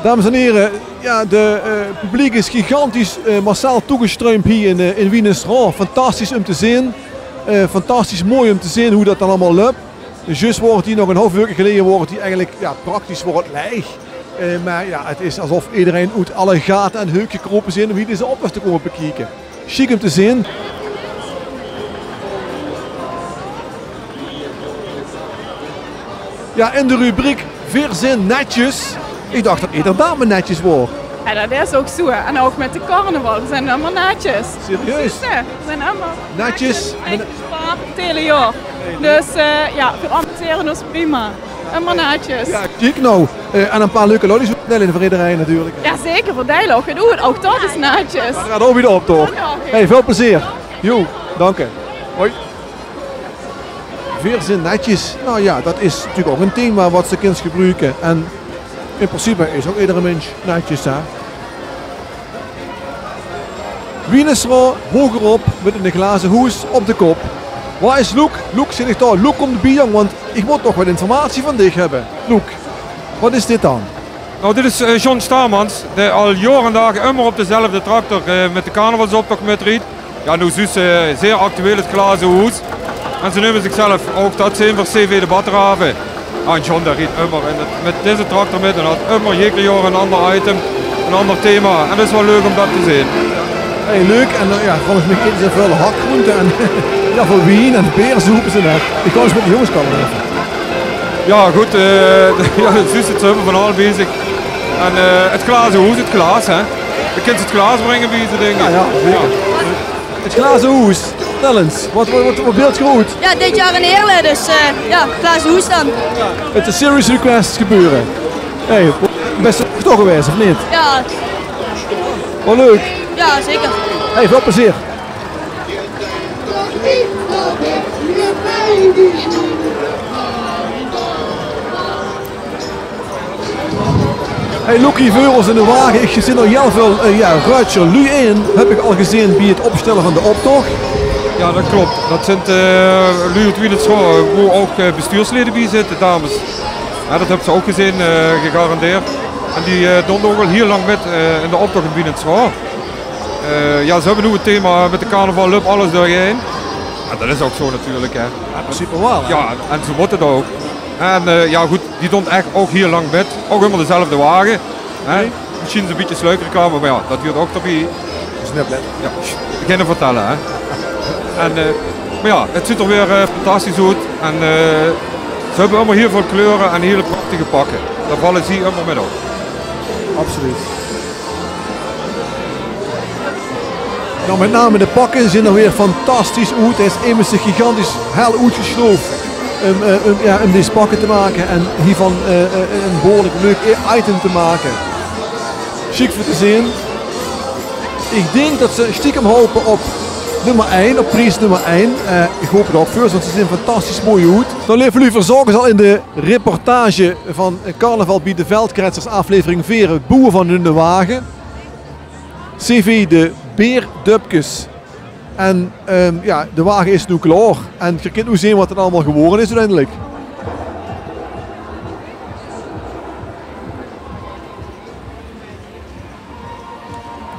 Dames en hiere, jao, de, eh, publiek is gigantisch, eh, massaal toegestroomp hie in, eh, in Wienesroa. Fantastisch um te zeen. Eh, fantastisch mooi um te zeen wie dat dan allemaol löp. Zjus woort hie nog 'n haof uurke geleje woort hie eigelik, jao, praktisch woort 't leeg. Eh, mer jao, 't is esof ederein oet alle gate en heuke gekrope zeen um hie deze optoch te kómme bekieke. Sjiek um te zeen. Jao, in de rubriek Veer zeen netjes. Ich dach dat eder dame netjes woor. Ja, dat is ouch zoe. En ouch mit de carnaval. Veer zeen ummer netjes. Serieus? Precies, hè. Veer zeen ummer netjes, netjes, mit ein gespaard 't hiel jaor. Dus, eh, ja, veer amusere ós prima. Ummer netjes. Ja, kiek noe. Eh, en ein paar leuke lollies veur ederein natuurlik. Ja, zeker, veur die ouch. Ouch dat is netjes. Dat geit ouch weer op, toch? Ja, oké. Hey, väöl plezeer. Jo, dank dich. Hoi. Veer zeen netjes. Noe ja, dat is natuurlik ouch ein thema wat se kins gebroeke. En in principe is ouch edere mins netjes, hè. Wienesroa, hoger op, mit ein glaze hoes op de kop. Wo is Loek? Loek, zeen ich dao. Loek, kóm d'rbie, jóng, want ich mót nog get informatie van dich höbbe. Loek, wat is dit dan? Nou, dit is, eh, John Staarmans, dae al jaor en daag ummer op dezelfde tractor, eh, mit de carnavalsoptoch mitriejt. Ja, noe zuus se, eh, zeer actueel 't glaze hoes. En ze neume zichzelf ouch, dat zeen veer, C V de Batterave. En John, dae riejt ummer in 't, mit deze tractor mit en haet ummer jeder jaor ein anger item, ein anger thema. En dat is waal leuk óm dat te zeen. Hey, leuk. En, eh, ja, volges mich kriege ze väöl hakgroente en ja, väöl wien en beer zoepe ze net. Ich gaon ins mit de jónges kalle effe. Ja, good, eh, ja, zuus se, ze höbbe van alles bie zich. En, eh, 't glaze hoes, 't glaas, hè. De kins 't glaas bringe bie ze, dink ich. Ja, ja, zeker. Ja. 't Glaze hoes. Vertèl ins, wat, wat, wat, wat beeldj geer oet? Ja, dit jaor in Heerle, dus, eh, ja, 't glaze hoes dan. 't Is serious request gebeure. Hey, bès se toch gewaes, of neet? Ja. Wat leuk. Ja, zeker. Hey, väöl plezeer. Hey, Loek, hie veur ós in de wage, ich zeen d'r hiel väöl, eh, ja, Ruutsjer luuj in. Höb ich al gezeen bie 't opstelle van de optoch. Ja, dat klop. Dat zint, eh, luuj oet Wienesroa, wo ouch, eh, bestuurslede bie zitte, dames. Ja, dat höbs se ouch gezeen, eh, gegarandeerd. En die, eh, doon ouch al hiel lang mit, eh, in de optoch in Wienesroa. Eh, ja, ze höbbe noe 't thema mit de carnaval löp alles dörhaer. Ja, dat is ouch zoe natuurlik, hè. In principe waal, hè? Ja, en zoe mót 't ouch. En, eh, ja, good, die doon ech ouch hiel lang mit. Ouch ummer dezelfde wage, hè. Oké. Mesjiens e bietje sluikreclame, mer ja, dat huurt ouch d'rbie. Is net blet. Ja, sst, geine vertèlle, hè. En, eh, mer ja, 't zuut d'r weer, eh, fantastisch oet. En, eh, ze höbbe ummer hiel väöl kleure en hiel prachtige pakke. Dao valle zie ummer mit op. Absoluut. Noe, mit name de pakke zeen d'r weer fantastisch oet. D'r is emes gigantisch hel oetgesjloof um, eh, um, ja, um dees pakke te make en hievan, eh, eh, e behuurlik leuk i-, item te make. Sjiek veur te zeen. Ich dink dat ze stiekem hope op nummer ein, op pries nummer ein. Eh, ich hoop 't ouch veur ze, want ze zeen fantastisch mooi oet. Noe, leef luuj, veer zaoge ze al in de reportage van Carnaval bie de Veldkretsers, aflevering veer, 't boewe van hunne wage. C V de Beerdöpkes. En, ehm, ja, de wage is noe klaor. En geer kint noe zeen wat 't allemaol gewore is oeteindelik.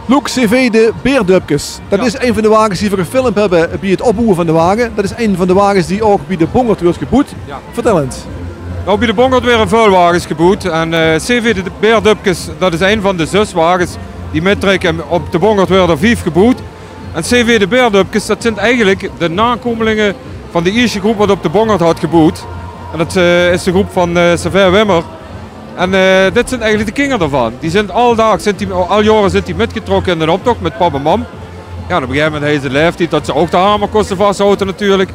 Loek, C V de Beerdöpkes. Dat is ein van de wages die veer gefilmp höbbe bie 't opboewe van de wage. Dat is ein van de wages die ouch bie de Bongerd weurt geboewd. Ja. Vertèl ins. Noe, bie de Bongerd waere väöl wages geboewd. En, eh, C V de Beerdöpkes, dat is ein van de zös wages die mittrèkke. En op de Bongerd waere d'r vief geboewd. En C V de Beerdöpkes, dat zint eigelik de nakomelinge van de ieësjte groep wat op de Bongerd haet geboewd. En dat, eh, is de groep van, eh, Servaer Wimmer. En, eh, dit zint eigelik de kinger d'rvan. Die zint al daag, zint die, al jaore zint die mitgetrokke in d'n optoch mit pap en mam. Ja, en op e gegaeve moment hawwe ze de laeftied dat ze ouch de hamer kóste vashaoje natuurlik.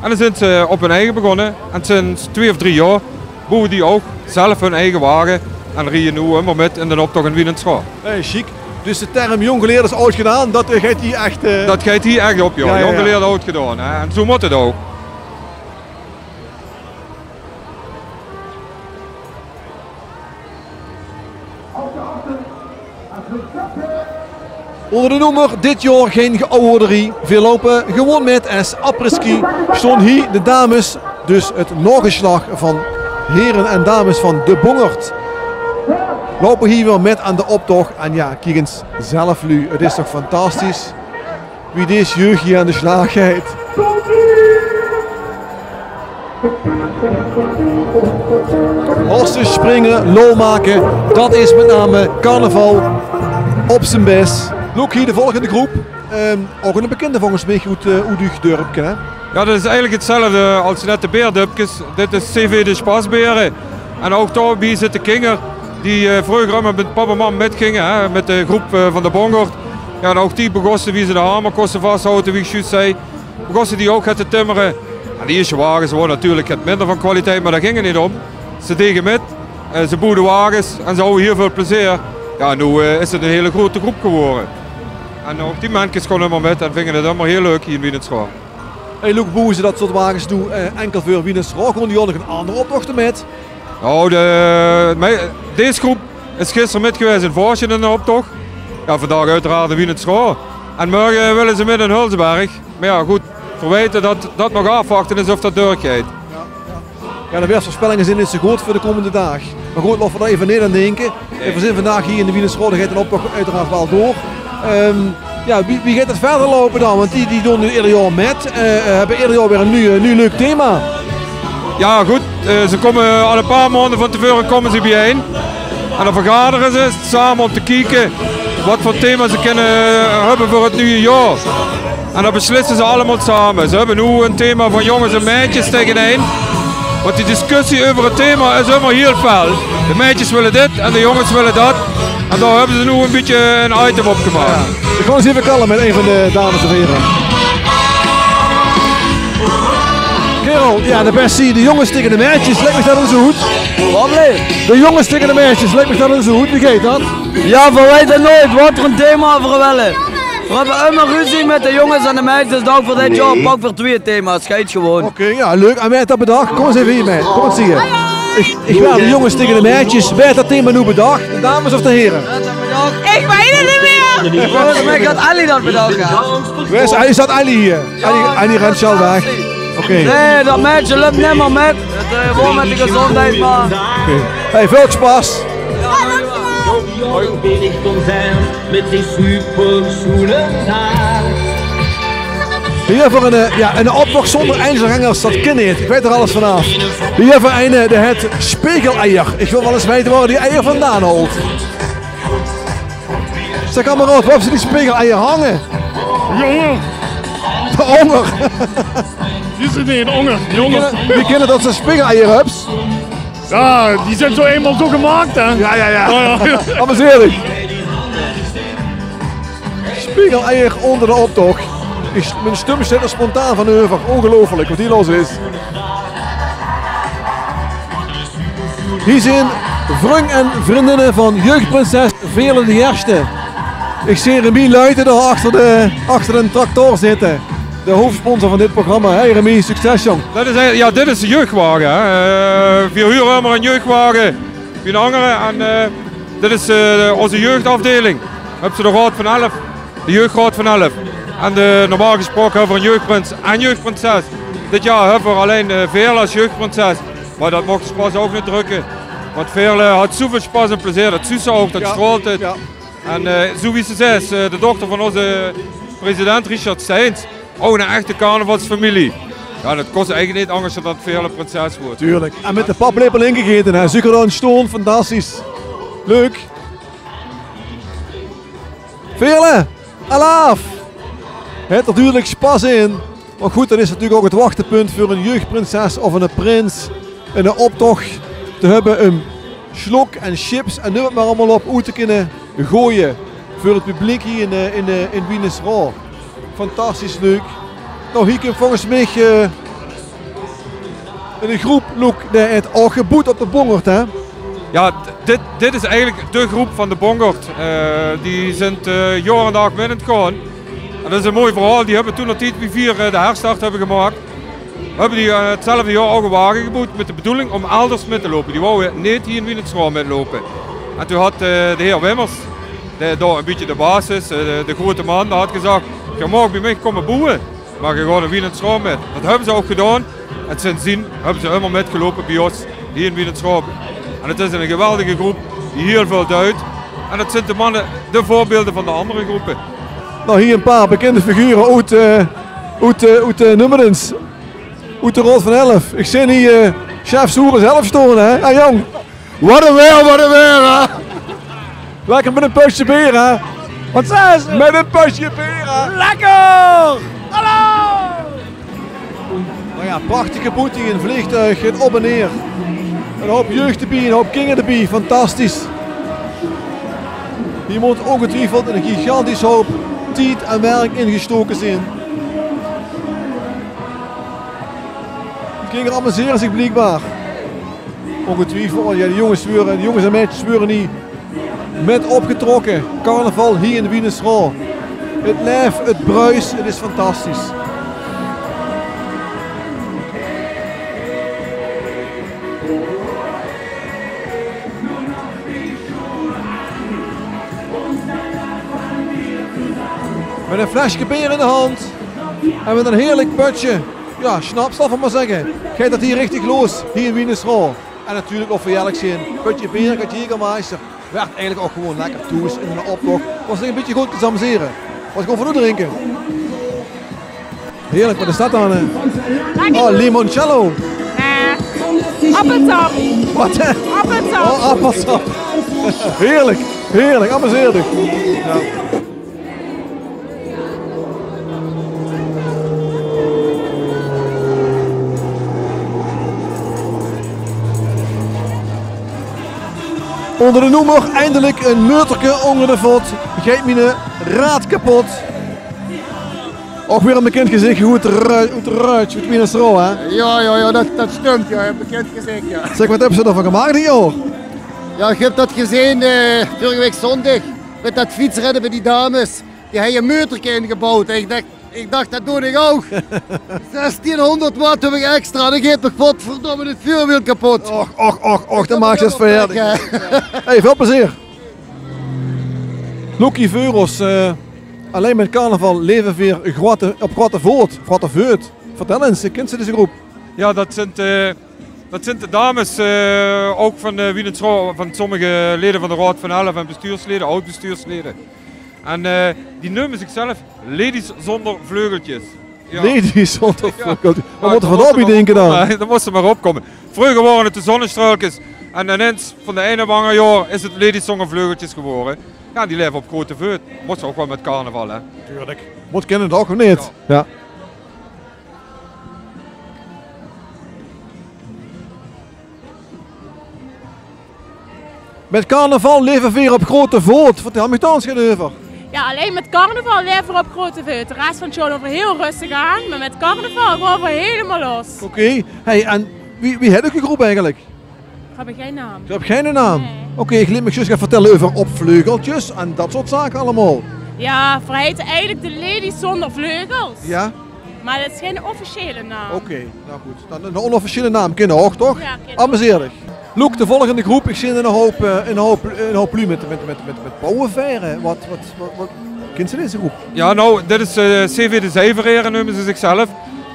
En dan zint ze op hun eige begós. En sinds twee of drie jaor boewe die ouch zelf hun eige wage en rieje noe ummer mit in d'n optoch in Wienesroa. Hey, sjiek. Dus de term jóng geleerd is aod gedaon, dat, eh, geit hie ech, eh, dat geit hie ech op, ja. Ja, ja, ja. Jóng geleerd, aod gedaon, hè. En zoe mót 't ouch. Ónger de noemer: dit jaor gein geawwoorderie. Veer loupe gewoen mit es après-ski. Staon hie de dames, dus 't naogesjlach van here en dames van de Bongerd, loupe hie weer mit aan d'n optoch. En ja, kiek ins zelf, luuj. 't Is toch fantastisch wie dees jeug hie aan de slaag geit. Hosse, springe, lol make, dat is mit name carnaval op zien bès. Loek, hie de volgende groep. Ehm, ouch 'n bekinde volges mich oet, eh, oet uch dörpke, hè? Ja, dat is eigelik 'tzelfde es net de Beerdöpkes. Dit is C V de Sjpasbere. En ouch daobie zitte kinger die, eh, vreuger ummer mit pap en mam mitginge, hè, mit de groep, eh, van de Bongerd. Jao, en ouch die begosse, wie ze de hamer koste vashaote, wie ich zjus zag, begosse die ouch get te timmere. En de ieësjte wages wore natuurlik get minder van kwaliteit, mer dao ging 't neet óm. Ze dege mit, eh, ze boewde wages en ze houwe hiel väöl plezeer. Jao, noe, eh, is 't 'n hiel groete groep gewore. En ouch die menkes kómme ummer mit en vinge 't ummer hiel leuk hie in Wienesroa. Hey Loek, boewe ze dat soort wages noe, eh, inkel veur Wienesroa? Gaon die ouch nog in anger optochte mit? Noe, de, mei-, dees groep is gister mit gewaes in Voorsje in 'nen optoch. Jao, vandaag oeteraard in Wienesroa. En mörge wille ze mit in Hulsberg. Mer jao, good, veer weite dat dat nog aafwachte is of dat deurgeit. Jao, de weersveurspellinge zeen neet zoe good veur de kómmende daag. Mer good, laote v'r dao eve neet aan dinke. Veer zeen vandaag hie in de Wienesroa, dao geit 'nen optoch oeteraard waal door. Ehm, jao, wie, wie geit 't wiejer loupe dan? Want die, die doon noe eder jaor mit. Eh, eh, höbbe eder jaor weer 'n nuuj, nuuj leuk thema. Jao, good. Eh, ze kómme al e paar maonde van te veure kómme ze biejein. En dan vergadere ze same óm te kieke wat veur thema ze kinne höbbe veur 't nuuje jaor. En dat beslisse ze allemaol same. Ze höbbe noe e thema van jónges en maedjes taengenein. Want die discussie euver 't thema is ummer hiel fel. De maedjes wille dit en de jónges wille dat. En dao höbbe ze noe e bietje e item op gemaak. Jao. Ich gaon ins eve kalle mit ein van de dames of hiere. Kerel, jao, de bestie, de jónges taenge de maedjes, lèk mich dat ins oet. Wat bleef? De jónges taenge de maedjes, lèk mich dat ins oet. Wie geit dat? Jao, veer weite noeit wat veur e thema veer wille. Veer höbbe ummer ruzie mit de jónges en de maedjes, dus dao veur dit jaor pak veer twieë thema's. Geit gewoon. Oké, jao, leuk. En wae haet dat bedach? Kóm ins eve hie mit. Kóm ins hie. Ich, ich waer de jónges taenge de maedjes. Wae haet dat thema noe bedach? De dames of de hiere? Ich weit 't neet mieë. Volges mich haet Ellie dat bedach, jao. Wae is, is dat Ellie hie? Ellie, Ellie rent zelf weg. Oké. Nae, dat maedje löp nimmer mit. 't, eh, woor mit de gezóndheid, mer... Oké. Hey, väöl sjpas. Zo bin ich dan sein mit die supersjoene daag. Hie höbbe v'r 'n, eh, jao, 'n optoch zónger Einzelgängers, dat kin neet. Ich weit d'r alles vanaaf. Hie höbbe v'r eine, eh, dae haet spegeleier. Ich wil waal ins weite wo dae die eier vandaan haolt. Zèk, kameraod, wo höbs se die spegeleier hange? Jónge. Dao ónger. Die zeen neet ónger, jónge. Wie kin 't, wie kin 't dat se spegeleier höbs? Jao, die zeen zoe einmaol zoe gemaak, hè? Jao, jao, jao. Jao, jao. Amuseer dich. Spegeleier ónger de optoch. Ich, mien stum steit d'r spontaan van euver. Óngeluifelik, wat hie los is. Hie zeen vrung en vrundinne van jeugdprinses Veerle de Ierste. Ich zeen Remy Luiten dao achter de, achter d'n tractor zitte. De hoofsponsor van dit programma. Hey Remy, succes, jóng. Dat is, eh, jao, dit is de jeugdwage, hè. Eh, veer hure ummer 'n jeugdwage bie 'n angere. En, eh, dit is, eh, ózze jeugdafdeling. Höbs se de Raod van Elf, de jeugdraod van Elf. En de, normaal gesproke höbbe veer 'n jeugdprins en jeugdprinses. Dit jaor höbbe veer allein, eh, Veerle es jeugdprinses. Mer dat moch de sjpas ouch neet drökke. Want Veerle haet zoeväöl sjpas en plezeer. Dat zuus se ouch, dat straolt 't. Jao. En, eh, zoe wie se zaes, eh, de dochter van ózze president Richard Steins. Ouch 'n echte carnavalsfamilie. Jao, dat kós eigelik neet angers dan dat Veerle prinses wuuert. Tuurlik. En mit de paplepel ingegete, hè. Zuuker dao in sjtoon, fantastisch. Leuk. Veerle, alaaf! Haet d'r dudelik sjpas in. Mer good, dat is natuurlik ouch 't wachtepunt veur 'n jeugdprinses of 'ne prins in 'nen optoch te höbbe óm sjlok en chips en neum 't mer allemaol op oet te kinne goeaje veur 't publiek hie in, eh, in, eh, in Wienesroa. Fantastisch leuk. Noe, hie kump volges mich, eh, 'n groep, Loek, dae haet ouch geboewd op de Bongerd, hè? Jao, d-, dit, dit is eigelik de groep van de Bongerd. Eh, die zint, eh, jaor en daag mit aan 't gaon. En dat is e mooi verhaol. Die höbbe toendertied, wie veer, eh, de herstart höbbe gemaak, höbbe die, eh, 'tzelfde jaor ouch 'ne wage geboewd mit de bedoeling óm elders mit te loupe. Die wouwe neet hie in Wienesroa mitloupe. En toen haet, eh, de heer Wimmers, dae dao e bietje de baas is, eh, de, de groete man, dae haet gezag: "Geer maag bie mich kómme boewe, mer geer gaot in Wienesroa mit." Dat höbbe ze ouch gedaon. En sindsdien höbbe ze ummer mitgeloupe bie ós hie in Wienesroa. En 't is 'n geweldige groep die hiel väöl duit. En dat zint de manne, de veurbeelde van de anger groepe. Noe, hie e paar bekinde figure oet, eh, oet, eh, oet, eh, Nummerens. Oet de Raod van Elf. Ich zeen hie, eh, Sjef Soeren zelf sjtaon, hè? Ah, jóng. Wat e waer, wat e waer, hè? Lekker mit e pösje beer, hè? Wat zaes se? Mit e pösje beer, hè? Lekker! Hallo! Noe jao, prachtig geboewd hie, e vleegtuig, geit op en neer. 'N houp jeug d'rbie, 'n houp kinger d'rbie. Fantastisch. Hie mót óngetwiefeld ein gigantisch houp tied en werk in gestoke zeen. De kinger amusere zich bliekbaar. Óngetwiefeld, want jao, de jónges weure, de jónges en meidjes weure hie mit opgetrokke. Carnaval hie in Wienesroa. 't Laef, 't bruis, 't is fantastisch. Mit ein flesje beer in de hand en mit ein heerlik pötje, jao, sjnaps, laot v'r mer zègke, geit 't hie richtig los, hie in Wienesroa. En natuurlik, laot v'r ierlik zeen, pötje beer, get Jägermeister, waert eigelik ouch gewoon lekker thoes in eine optoch. Waas 't ein bietje good te amusere. Waat gaon v'r noe drinke? Heerlik, waat is det dan, hè? Lekker. Oh, limoncello. Eh, appelsap. Waat, hè? Appelsap. Oh, appelsap. Heerlik, heerlik. Amuseer dich. Jao. Ónger de noemer, eindelik ein meuterke ónger de vot. Geit miene raad kepot. Ouch weer ein bekènd gezich oet Ru-, oet Ruuj, oet Wienesroa, hè? Jao, jao, jao, det, det stump, jao, ein bekènd gezich, jao. Zèk, waat höbbe ze d'r van gemaak dit jaor? Jao, ich höb det gezeen, eh, vörige waek zóndig, mit det fietsridde bie die dames. Die höbbe ein meuterke ingebouwd. En ich dach, ich dach, det doon ich ouch. Zestienhóngerd watt höb ich extra, dan geit toch godverdomme 't vuurwiel kepot. Och, och, och, och, dan maak ich 't veur dich. Hey, väöl plezeer. Loekie, veur ós, eh, allein mit carnaval laeve veer groate, op Groate Voot, Groate Veut. Vertèl ins, kins se deze groep? Jao, det zint, eh, det zint de dames, eh, ouch van, eh, Wienesroa, van sommige lede van de Raod van Elf en bestuurslede, aod-bestuurslede. En, eh, die neume zichzelf Ladies zonder vleugeltjes. Jao. Ladies zonder vleugeltjes. Jao. Waat mótte v'r dao bie dinke dan? Jao, dao mós se mer op kómme. Vreuger wore 't de Zonnestruilkes. En inins, van de ein op 't anger jaor, is 't Ladies zonder vleugeltjes gewore. Jao, die laeve op Groate Veut. Mós se ouch waal mit carnaval, hè? Natuurlik. Mót kinne toch, of neet? Jao. Jao. Mit carnaval laeve veer op Groate Voot. Vertèl mich dao ins get euver. Jao, allein mit carnaval laeve veer op Groate Voot. De res van 't jaor doon veer hiel röstig aan, mer mit carnaval gaon veer hielemaol los. Oké. Hey, en wie, wie hèt geer de groep eigelik? Veer höbbe geine naam. Geer höb geine naam? Nae. Oké, ich leet mich zjus get vertèlle euver op vleugeltjes en det soort zake allemaol. Jao, veer heite eigelik de Ladies zonder vleugels. Jao. Mer det is geine officiële naam. Oké, noe good. Dan ein onofficiële naam kin ouch, toch? Jao, kin ouch. Amuseer dich. Loek, de volgende groep, ich zeen ein houp, eh, ein houp, ein houp luuj mit, mit, mit, mit, mit pauwevaere. Waat, waat, waat, waat, kins se deze groep? Jao, noe, dit is, eh, C V de Zeiverere, neume ze zichzelf.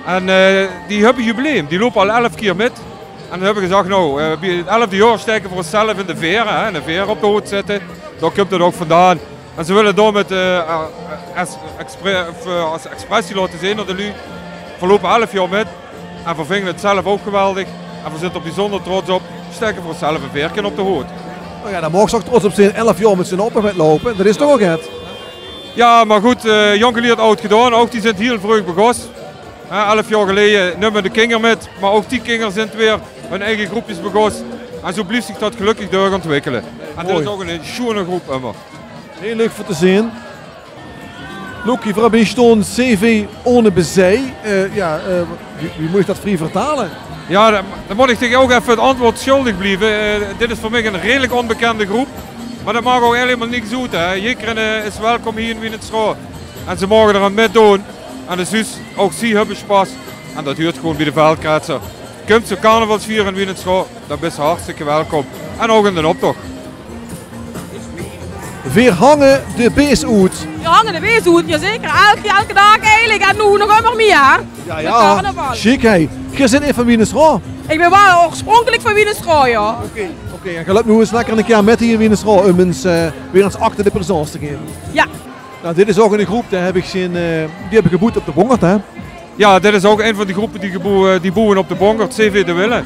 En, eh, die höbbe jubileum. Die loupe al elf kier mit. En dan höbbe v'r gezag, noe, eh, bie 't elfde jaor staeke v'r ózzelf in de vaer, hè, in de vaer op de hood zitte. Dao kump 't ouch vandaan. En ze wille daomit, eh, es, expre-, of, eh, es expressie laote zeen nao de luuj: v'r loupe elf jaor mit en v'r vinge 't zelf ouch geweldig. En v'r zint d'r biezónder trots op. Staeke v'r ózzelf e vaerke op de hood. Noe jao, dao maag se ouch trots op zeen, elf jaor mit zien optoch mitloupe. Det is toch ouch get. Jao, mer good, eh, jónk gelierd, aod gedaon. Ouch die zint hiel vreug begós. Hè, elf jaor geleje numme de kinger mit, mer ouch die kinger zint weer hun eige groepjes begós. En zoe blief zich det gelökkig deurontwikkele. En det is ouch ein sjoeane groep ummer. Hiel leuk veur te zeen. Loekie, v'r höbbe hie staon C V ohne bezij. Eh, jao, eh, wie, wie mót ich det vrie vertale? Jao, dan, dan mót ich dich ouch effe 't antjwaord sjuldig blieve. Eh, dit is veur mich ein redelik ónbekènde groep. Mer det maak ouch hielemaol niks oet, hè. Jidderein, eh, is welkom hie in Wienesroa. En ze moge d'r aan mitdoon. En dus, ouch zie höbbe spas. En det huurt gewoon bie de Veldkretsers. Kump ze carnavalsviere in Wienesroa, dan bis se hartstikke welkom. En ouch in d'n optoch. Veer hange de bees oet. Veer hange de bees oet, jao zeker. Elke, elke daag eigelik. En noe nog ummer mie, hè? Jao, jao. Mit carnaval. Sjiek, hè. Geer zeet neet van Wienesroa? Ich bön waal oorspronkelik van Wienesroa, jao. Oké, oké. En geer löp noe ins lekker ein kier mit hie in Wienesroa, um ins, eh, weer ins acte de présence te gaeve. Jao. Noe, dit is ouch ein groep, die höb ich gezeen, eh, die höbbe geboewd op de Bongerd, hè? Jao, dit is ouch ein van die groepe die geboe-, eh, die boewe op de Bongerd, C V de Wille.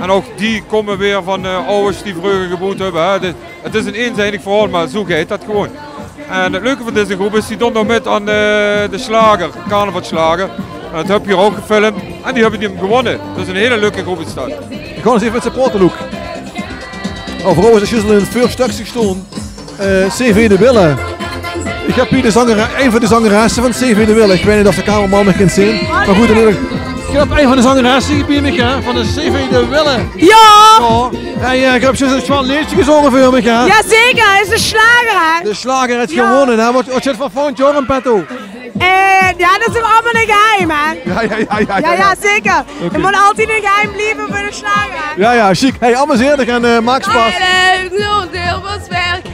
En ouch die kómme weer van, eh, awwers die vreuger geboewd höbbe, hè. Dit, 't is ein einzijdig verhaol, mer zoe geit det gewoon. En 't leuke van deze groep is, die doon nog mit aan de, de sjlager, carnavalssjlager. En det höb ich hie ouch gefilmp. En die höbbe die gewónne. Det is ein hiel leuke groep is det. Ich gaon ins effe mit ze praote, Loek. Oh, veur ós is zjus al ein veurstökske gestoon. Eh, C V De Wille. Ich höb hie de zangere-, ein van de zangeresse van C V De Wille. Ich weit neet of de cameraman mich kint zeen. Mer good, in eder geval, ich höb ein van de zangeresse hie bie mich, hè, van de C V De Wille. Jao! Jao. Hey, eh, ich höb zjus ein sjoon leedje gezónge veur mich, hè? Jazeker, is de sjlager, hè? De sjlager haet gewónne, hè? Waat, waat zit veur volgend jaor in petto? Eh, jao, det is allemaol ein geheim, hè? Jao, jao, jao, jao. Jao, jao, zeker. Oké. 't Mót altied ein geheim blieve veur de sjlager, hè? Jao, jao, sjiek. Hey, amuseer dich en, eh, maak spas. Hey, nul deel was werk.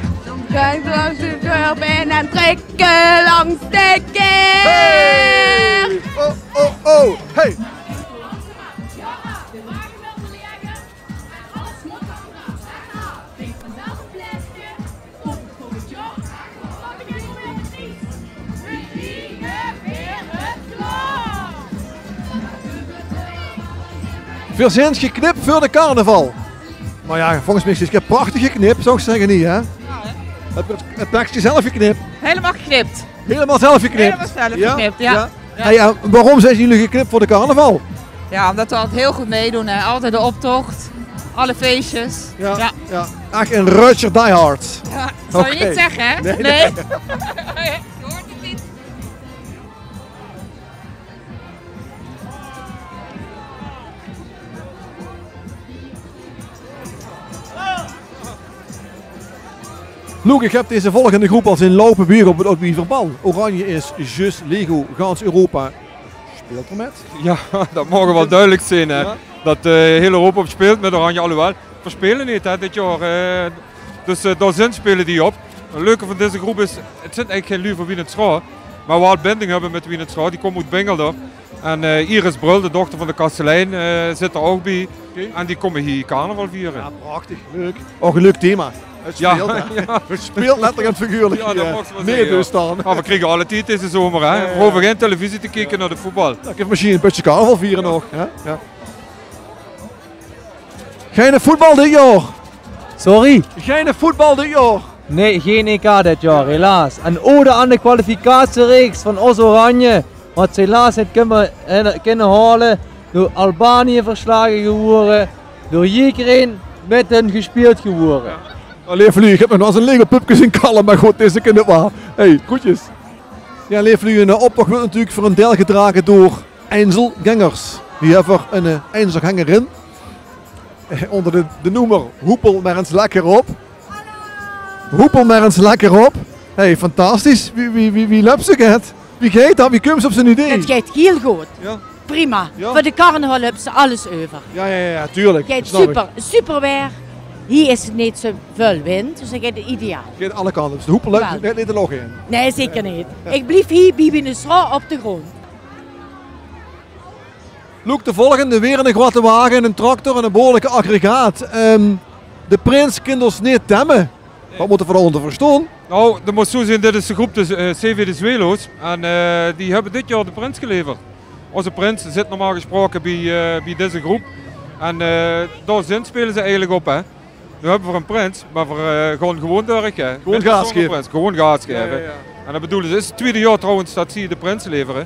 Gaon langs de deur en trekke langs de keer. Hey! Oh, oh, oh. Hey! Veer zeen geknip veur de carnaval. Mer jao, volges mich is 't prachtig geknip, zou ich zègke, neet, hè? Jao, hè? Het, het, het pekske zelf geknip. Helemaal geknipt. Helemaal zelf geknip. Helemaal zelf geknipt, jao. Jao. Hey, eh, waorom zeen jullie geknip veur de carnaval? Jao, omdat we altijd heel goed meedoen, hè. Altijd de optocht, alle feestjes. Jao, jao. Ech ein Rötsjer diehard. Jao, zou je niet zeggen, hè? Oké. Nee, nee. Je hoort het niet. Loek, ich höb deze volgende groep al zeen loupe bie uch op 't Oud Wieverbal. Oranje is zjus lego, gans Europa speelt d'r mit. Jao, det moge we waal dudelik zeen, hè. Jao. Det, eh, hiel Europa op speelt mit Oranje, alhoewel, veer spele neet, hè, dit jaor, eh, dus, eh, dao zeen spele die op. 't Leuke van deze groep is, 't zeen eigelik gein luuj van Wienesrao, mer waal binding höbbe mit Wienesrao. Die kómme oet Bingelder. En, eh, Iris Brul, de dochter van de kastelein, eh, zit d'r ouch bie. Oké. En die kómme hie carnaval viere. Jao, prachtig, leuk. Ouch ein leuk thema. 't Jao, speelt, hè? Jao. 't Speelt letterlik en figuurlik. Jao, det, eh, mage we waal zègke, dus jao. Dan. Mer veer kriege alle tied deze zomer, hè. Jao, jao, jao. Veer hove gein televisie te kieke nao de voetbal. Dan kinne veer mesjien ein pötje carnaval viere nog, hè? Jao. Gein voetbal dit jaor. Sorry? Gein voetbal dit jaor. Nee, geen E K dit jaar, helaas. Een ode aan de kwalificatiereeks van Os Oranje, wat ze helaas niet kunnen, eh, kunnen halen, door Albanië verslagen geworden, door Jiekereen met hen gespeeld geworden. Allee, Flu, ich höb nog noeats ein Lego-pupke zeen kalle, mer good, deze kin 't waal. Hey, groetjes. Jao, leef luuj, eine optoch wuuert natuurlik veur ein deil gedrage door Einzelgängers. Hie höbbe v'r ein, eh, Einzelgängerin. Eh, ónger de, de noemer: hoepel mer ins lekker op. Hoepel mer ins lekker op. Hey, fantastisch. Wie, wie, wie, wie löp ze 't? Wie geit det? Wie kump ze op zo'n idee? 't Geit hiel good. Jao. Prima. Jao. Veur de carnaval höbs se alles euver. Jao, jao, jao, tuurlik. Geit super, super waer. Hie is 't neet zoväöl wind, dus dan geit 't ideaal. Geit alle kante op. Dus de hoepel löp neet de loch in. Nae, zeker neet. Ich blief hie bie Wienesrao op de grónd. Loek, de volgende, weer eine grote wage, eine tractor en ein behuuerlike aggregaat. Ehm, de prins kint ós neet temme. Wat mótte v'r dao-ónger verstaon? Nou, det mót zoe zeen, dit is de groep de, eh, C V de Zwelo's. En, eh, die höbbe dit jaor de prins geleverd. Ózze prins zit normaal gesproke bie, eh, bie deze groep. En, eh, dao zinspele ze eigelik op, hè. Noe höbbe v'r eine prins, mer v'r, eh, gaon gewoon door, hè. Gewoon gaas gaeve. Gewoon gaas gaeve. Jao, jao, jao. En det bedoele ze, 't is 't twiede jaor trouwens det ze de prins levere.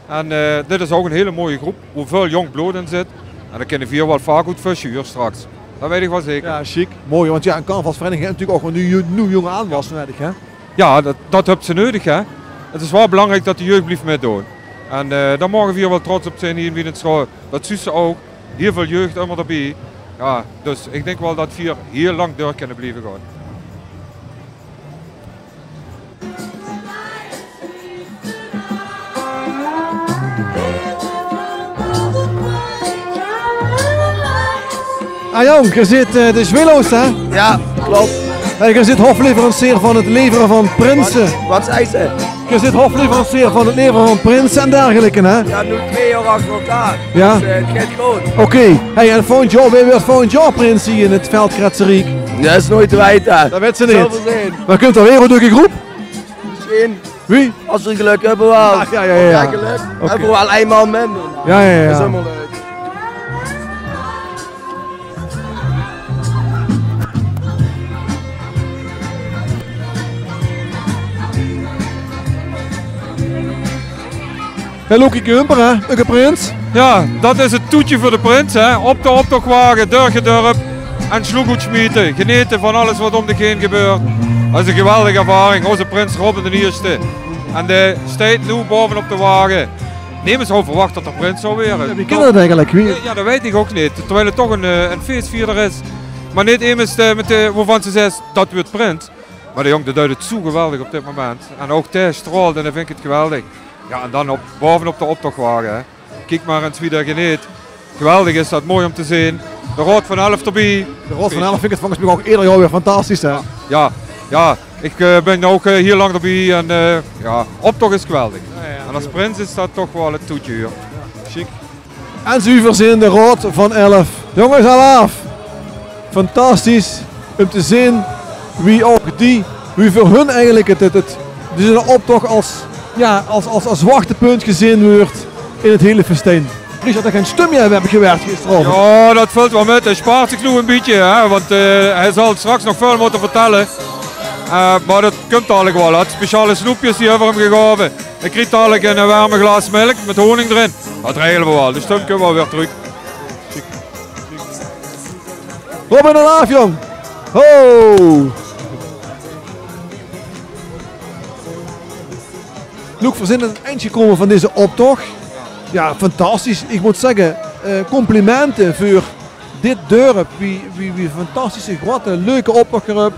En, eh, dit is ouch ein hiel mooi groep, wo väöl jónk blood in zit. En dao kinne veer waal vaak oet vösje, huur, straks. Det weit ich waal zeker. Jao, sjiek. Mooi, want jao, ein carnavalsvereiniging haet natuurlik ouch ein nuuj, nuuj jónge aanwas nudig, hè? Jao, det, det höbs se nudig, hè. 't Is waal belangriek det de jeug blief mitdoon. En, eh, dao moge veer waal trots op zeen hie in Wienesrao. Det zuus se ouch. Hiel väöl jeug ummer d'rbie. Jao, dus ich dink waal det veer hiel lang door kinne blieve gaon. Ah jóng, geer zeet, eh, de Zwelo's, hè? Jao, klop. Hey, geer zeet hofleverancier van 't levere van prinse. Wat, wat zag ze? Geer zeet hofleverancier van 't levere van prinse en dergelijke, hè? Jao, noe twee jaor achter elkaar. Jao? Dus, eh, 't geit good. Oké. Hey, en volgend jaor, wae weurt volgend jaor prins hie in 't Veldkretseriek? Det is noeit te weite. Det weit ze neet. Zölle v'r zeen. Mer kump d'r weer ein leuke groep? Mesjien. Wie? Es v'r gelök höbbe waal. Jao, jao, jao, jao. Oké. Höbbe v'r waal ein man minder. Jao, jao, jao. Is hielemaol leuk. Hey, Loekie Kumper, hè? Eur prins. Jao, det is 't toetje veur de prins, hè. Op de optochwage, durch 't dörp en sjloeg oet sjmiete. Genete van alles wat óm dich heen gebeurt. Dat is 'n geweldige ervaring. Ózze prins Robin d'n Ierste. En dae steit noe baovenop de wage. Nemes haw verwach dat 'r prins zou waere. Wie kan dat eigelik? Wie? Jao, dat weit ich ouch neet. Terwiel 't toch 'n, eh, 'n feesvierder is. Mer neet emes, eh, mit de, wovan se zaes, dat wuuert prins. Mer de jóng, dae deit 't zoe geweldig op dit moment. En ouch dae straolt en dan vinj ich 't geweldig. Jao, en dan op, baovenop de optochwage, hè. Kiek mer ins wie dae geneet. Geweldig is dat, mooi óm te zeen. De Raod van Elf d'rbie. De Raod van Elf vinj ich 't volges mich ouch eder jaor weer fantastisch, hè? Jao, jao. Ich, eh, bin ouch, eh, hiel lang d'rbie en, eh, jao, optoch is geweldig. Jao, jao, en es prins is dat toch waal 't toetje, jao. Sjiek. En zoe verzeen de Raod van Elf. Jónges, alaaf! Fantastisch óm te zeen wie ouch die, wie veur hun eigelik 't, 't, 't, die zeen 'ne optoch es, jao, es, es, es zwaktepunt gezeen wuuert in 't hiele festijn. Richard, dat gein stum mie höbs gewaerd gisteraovend. Jao, dat vèlt waal mit. Hae spaart zich noe e bietje, hè, want, eh, hae zal straks nog väöl mótte vertèlle. Eh, mer dat kump dalik waal. Hae haet speciale snoepkes die höbbe v'r häöm gegaove. Hae krieg dalik e, eh, werm glaas mèlk mit honing d'rin. Dat regele v'r waal. De stum kinne v'r weer trök. Robin, alaaf, jóng! Ho! Loek, veer zeen aan 't eind gekómme van dezen optoch. Jao, fantastisch. Ich mót zègke, eh, complimente veur dit dörp. Wie, wie, wie fantastische, groeate, leuke optoch geer höb.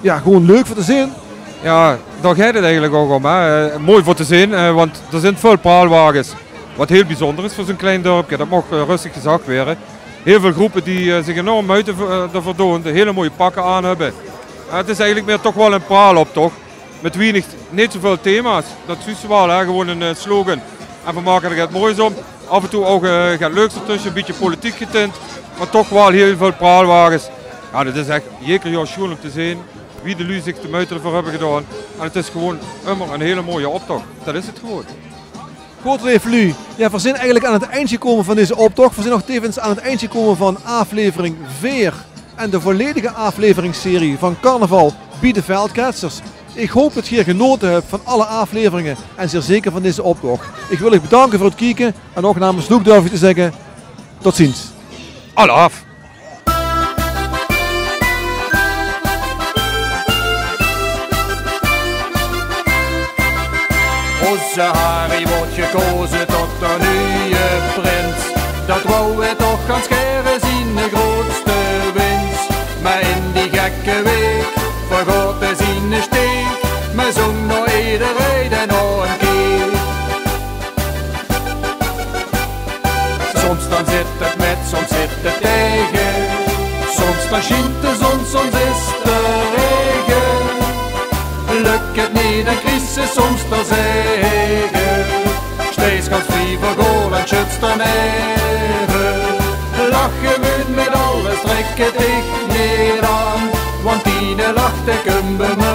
Jao, gewoon leuk veur te zeen. Jao, dao geit 't eigelik ouch óm, hè. Eh, mooi veur te zeen, eh, want d'r zeen väöl praalwages. Wat hiel bezunjer is veur zoe'n klein dörpke, dat maag, eh, röstig gezag waere. Hiel väöl gróppe die, eh, zich enorm meujte veur, eh, d'rveur doon, die hiel mooie pakke aan höbbe. Eh, 't is eigelik mie toch waal 'ne praaloptoch. Mit wienig, neet zoeväöl thema's. Dat zuus se waal, hè. Gewoon 'ne, eh, slogan. En veer make d'r get moois óm. Aaf en toe ouch, eh, get leuks d'rtösse, e bietje politiek getint. Mer toch waal hiel väöl praalwages. Jao, dat is ech jeker jaor sjoen óm te zeen wie de luuj zich de meujte d'rveur höbbe gedaon. En 't is gewoon ummer 'ne hiele mooie optoch. Dat is 't gewoon. Good, leef luuj. Jao, veer zeen eigelik aan 't eind gekómme van dezen optoch. Veer zeen ouch tevens aan 't eind gekómme van aaflevering veer en de volledige aafleveringsserie van Carnaval bie de Veldketsers. Ich haop dat geer genaote höb van alle aafleveringe en zeer zeker van dezen optoch. Ich wil uch bedanke veur 't kieke en ouch namens Loek durf ich te zègke: tot ziens. Alaaf! Ózze Harry weurt gekaoze tot de nuje prins. Dat wouw hae toch gans gaer, ziene groeatste wins. Mer in die gekke waek vergaot hae ziene steek, mer zóng nao ederein nog 'ne kier. Soms dan zit 't mit, soms zit 't taege. Soms dan sjient de zon, soms is 't raege. Lök 't neet, dan kriegs se soms d'r zaege. Steis gans vrie veur goal en sjuts dan eve. Lache mót mit alles, trèk 't dich neet aan. Want diene lach, dae kump bie mich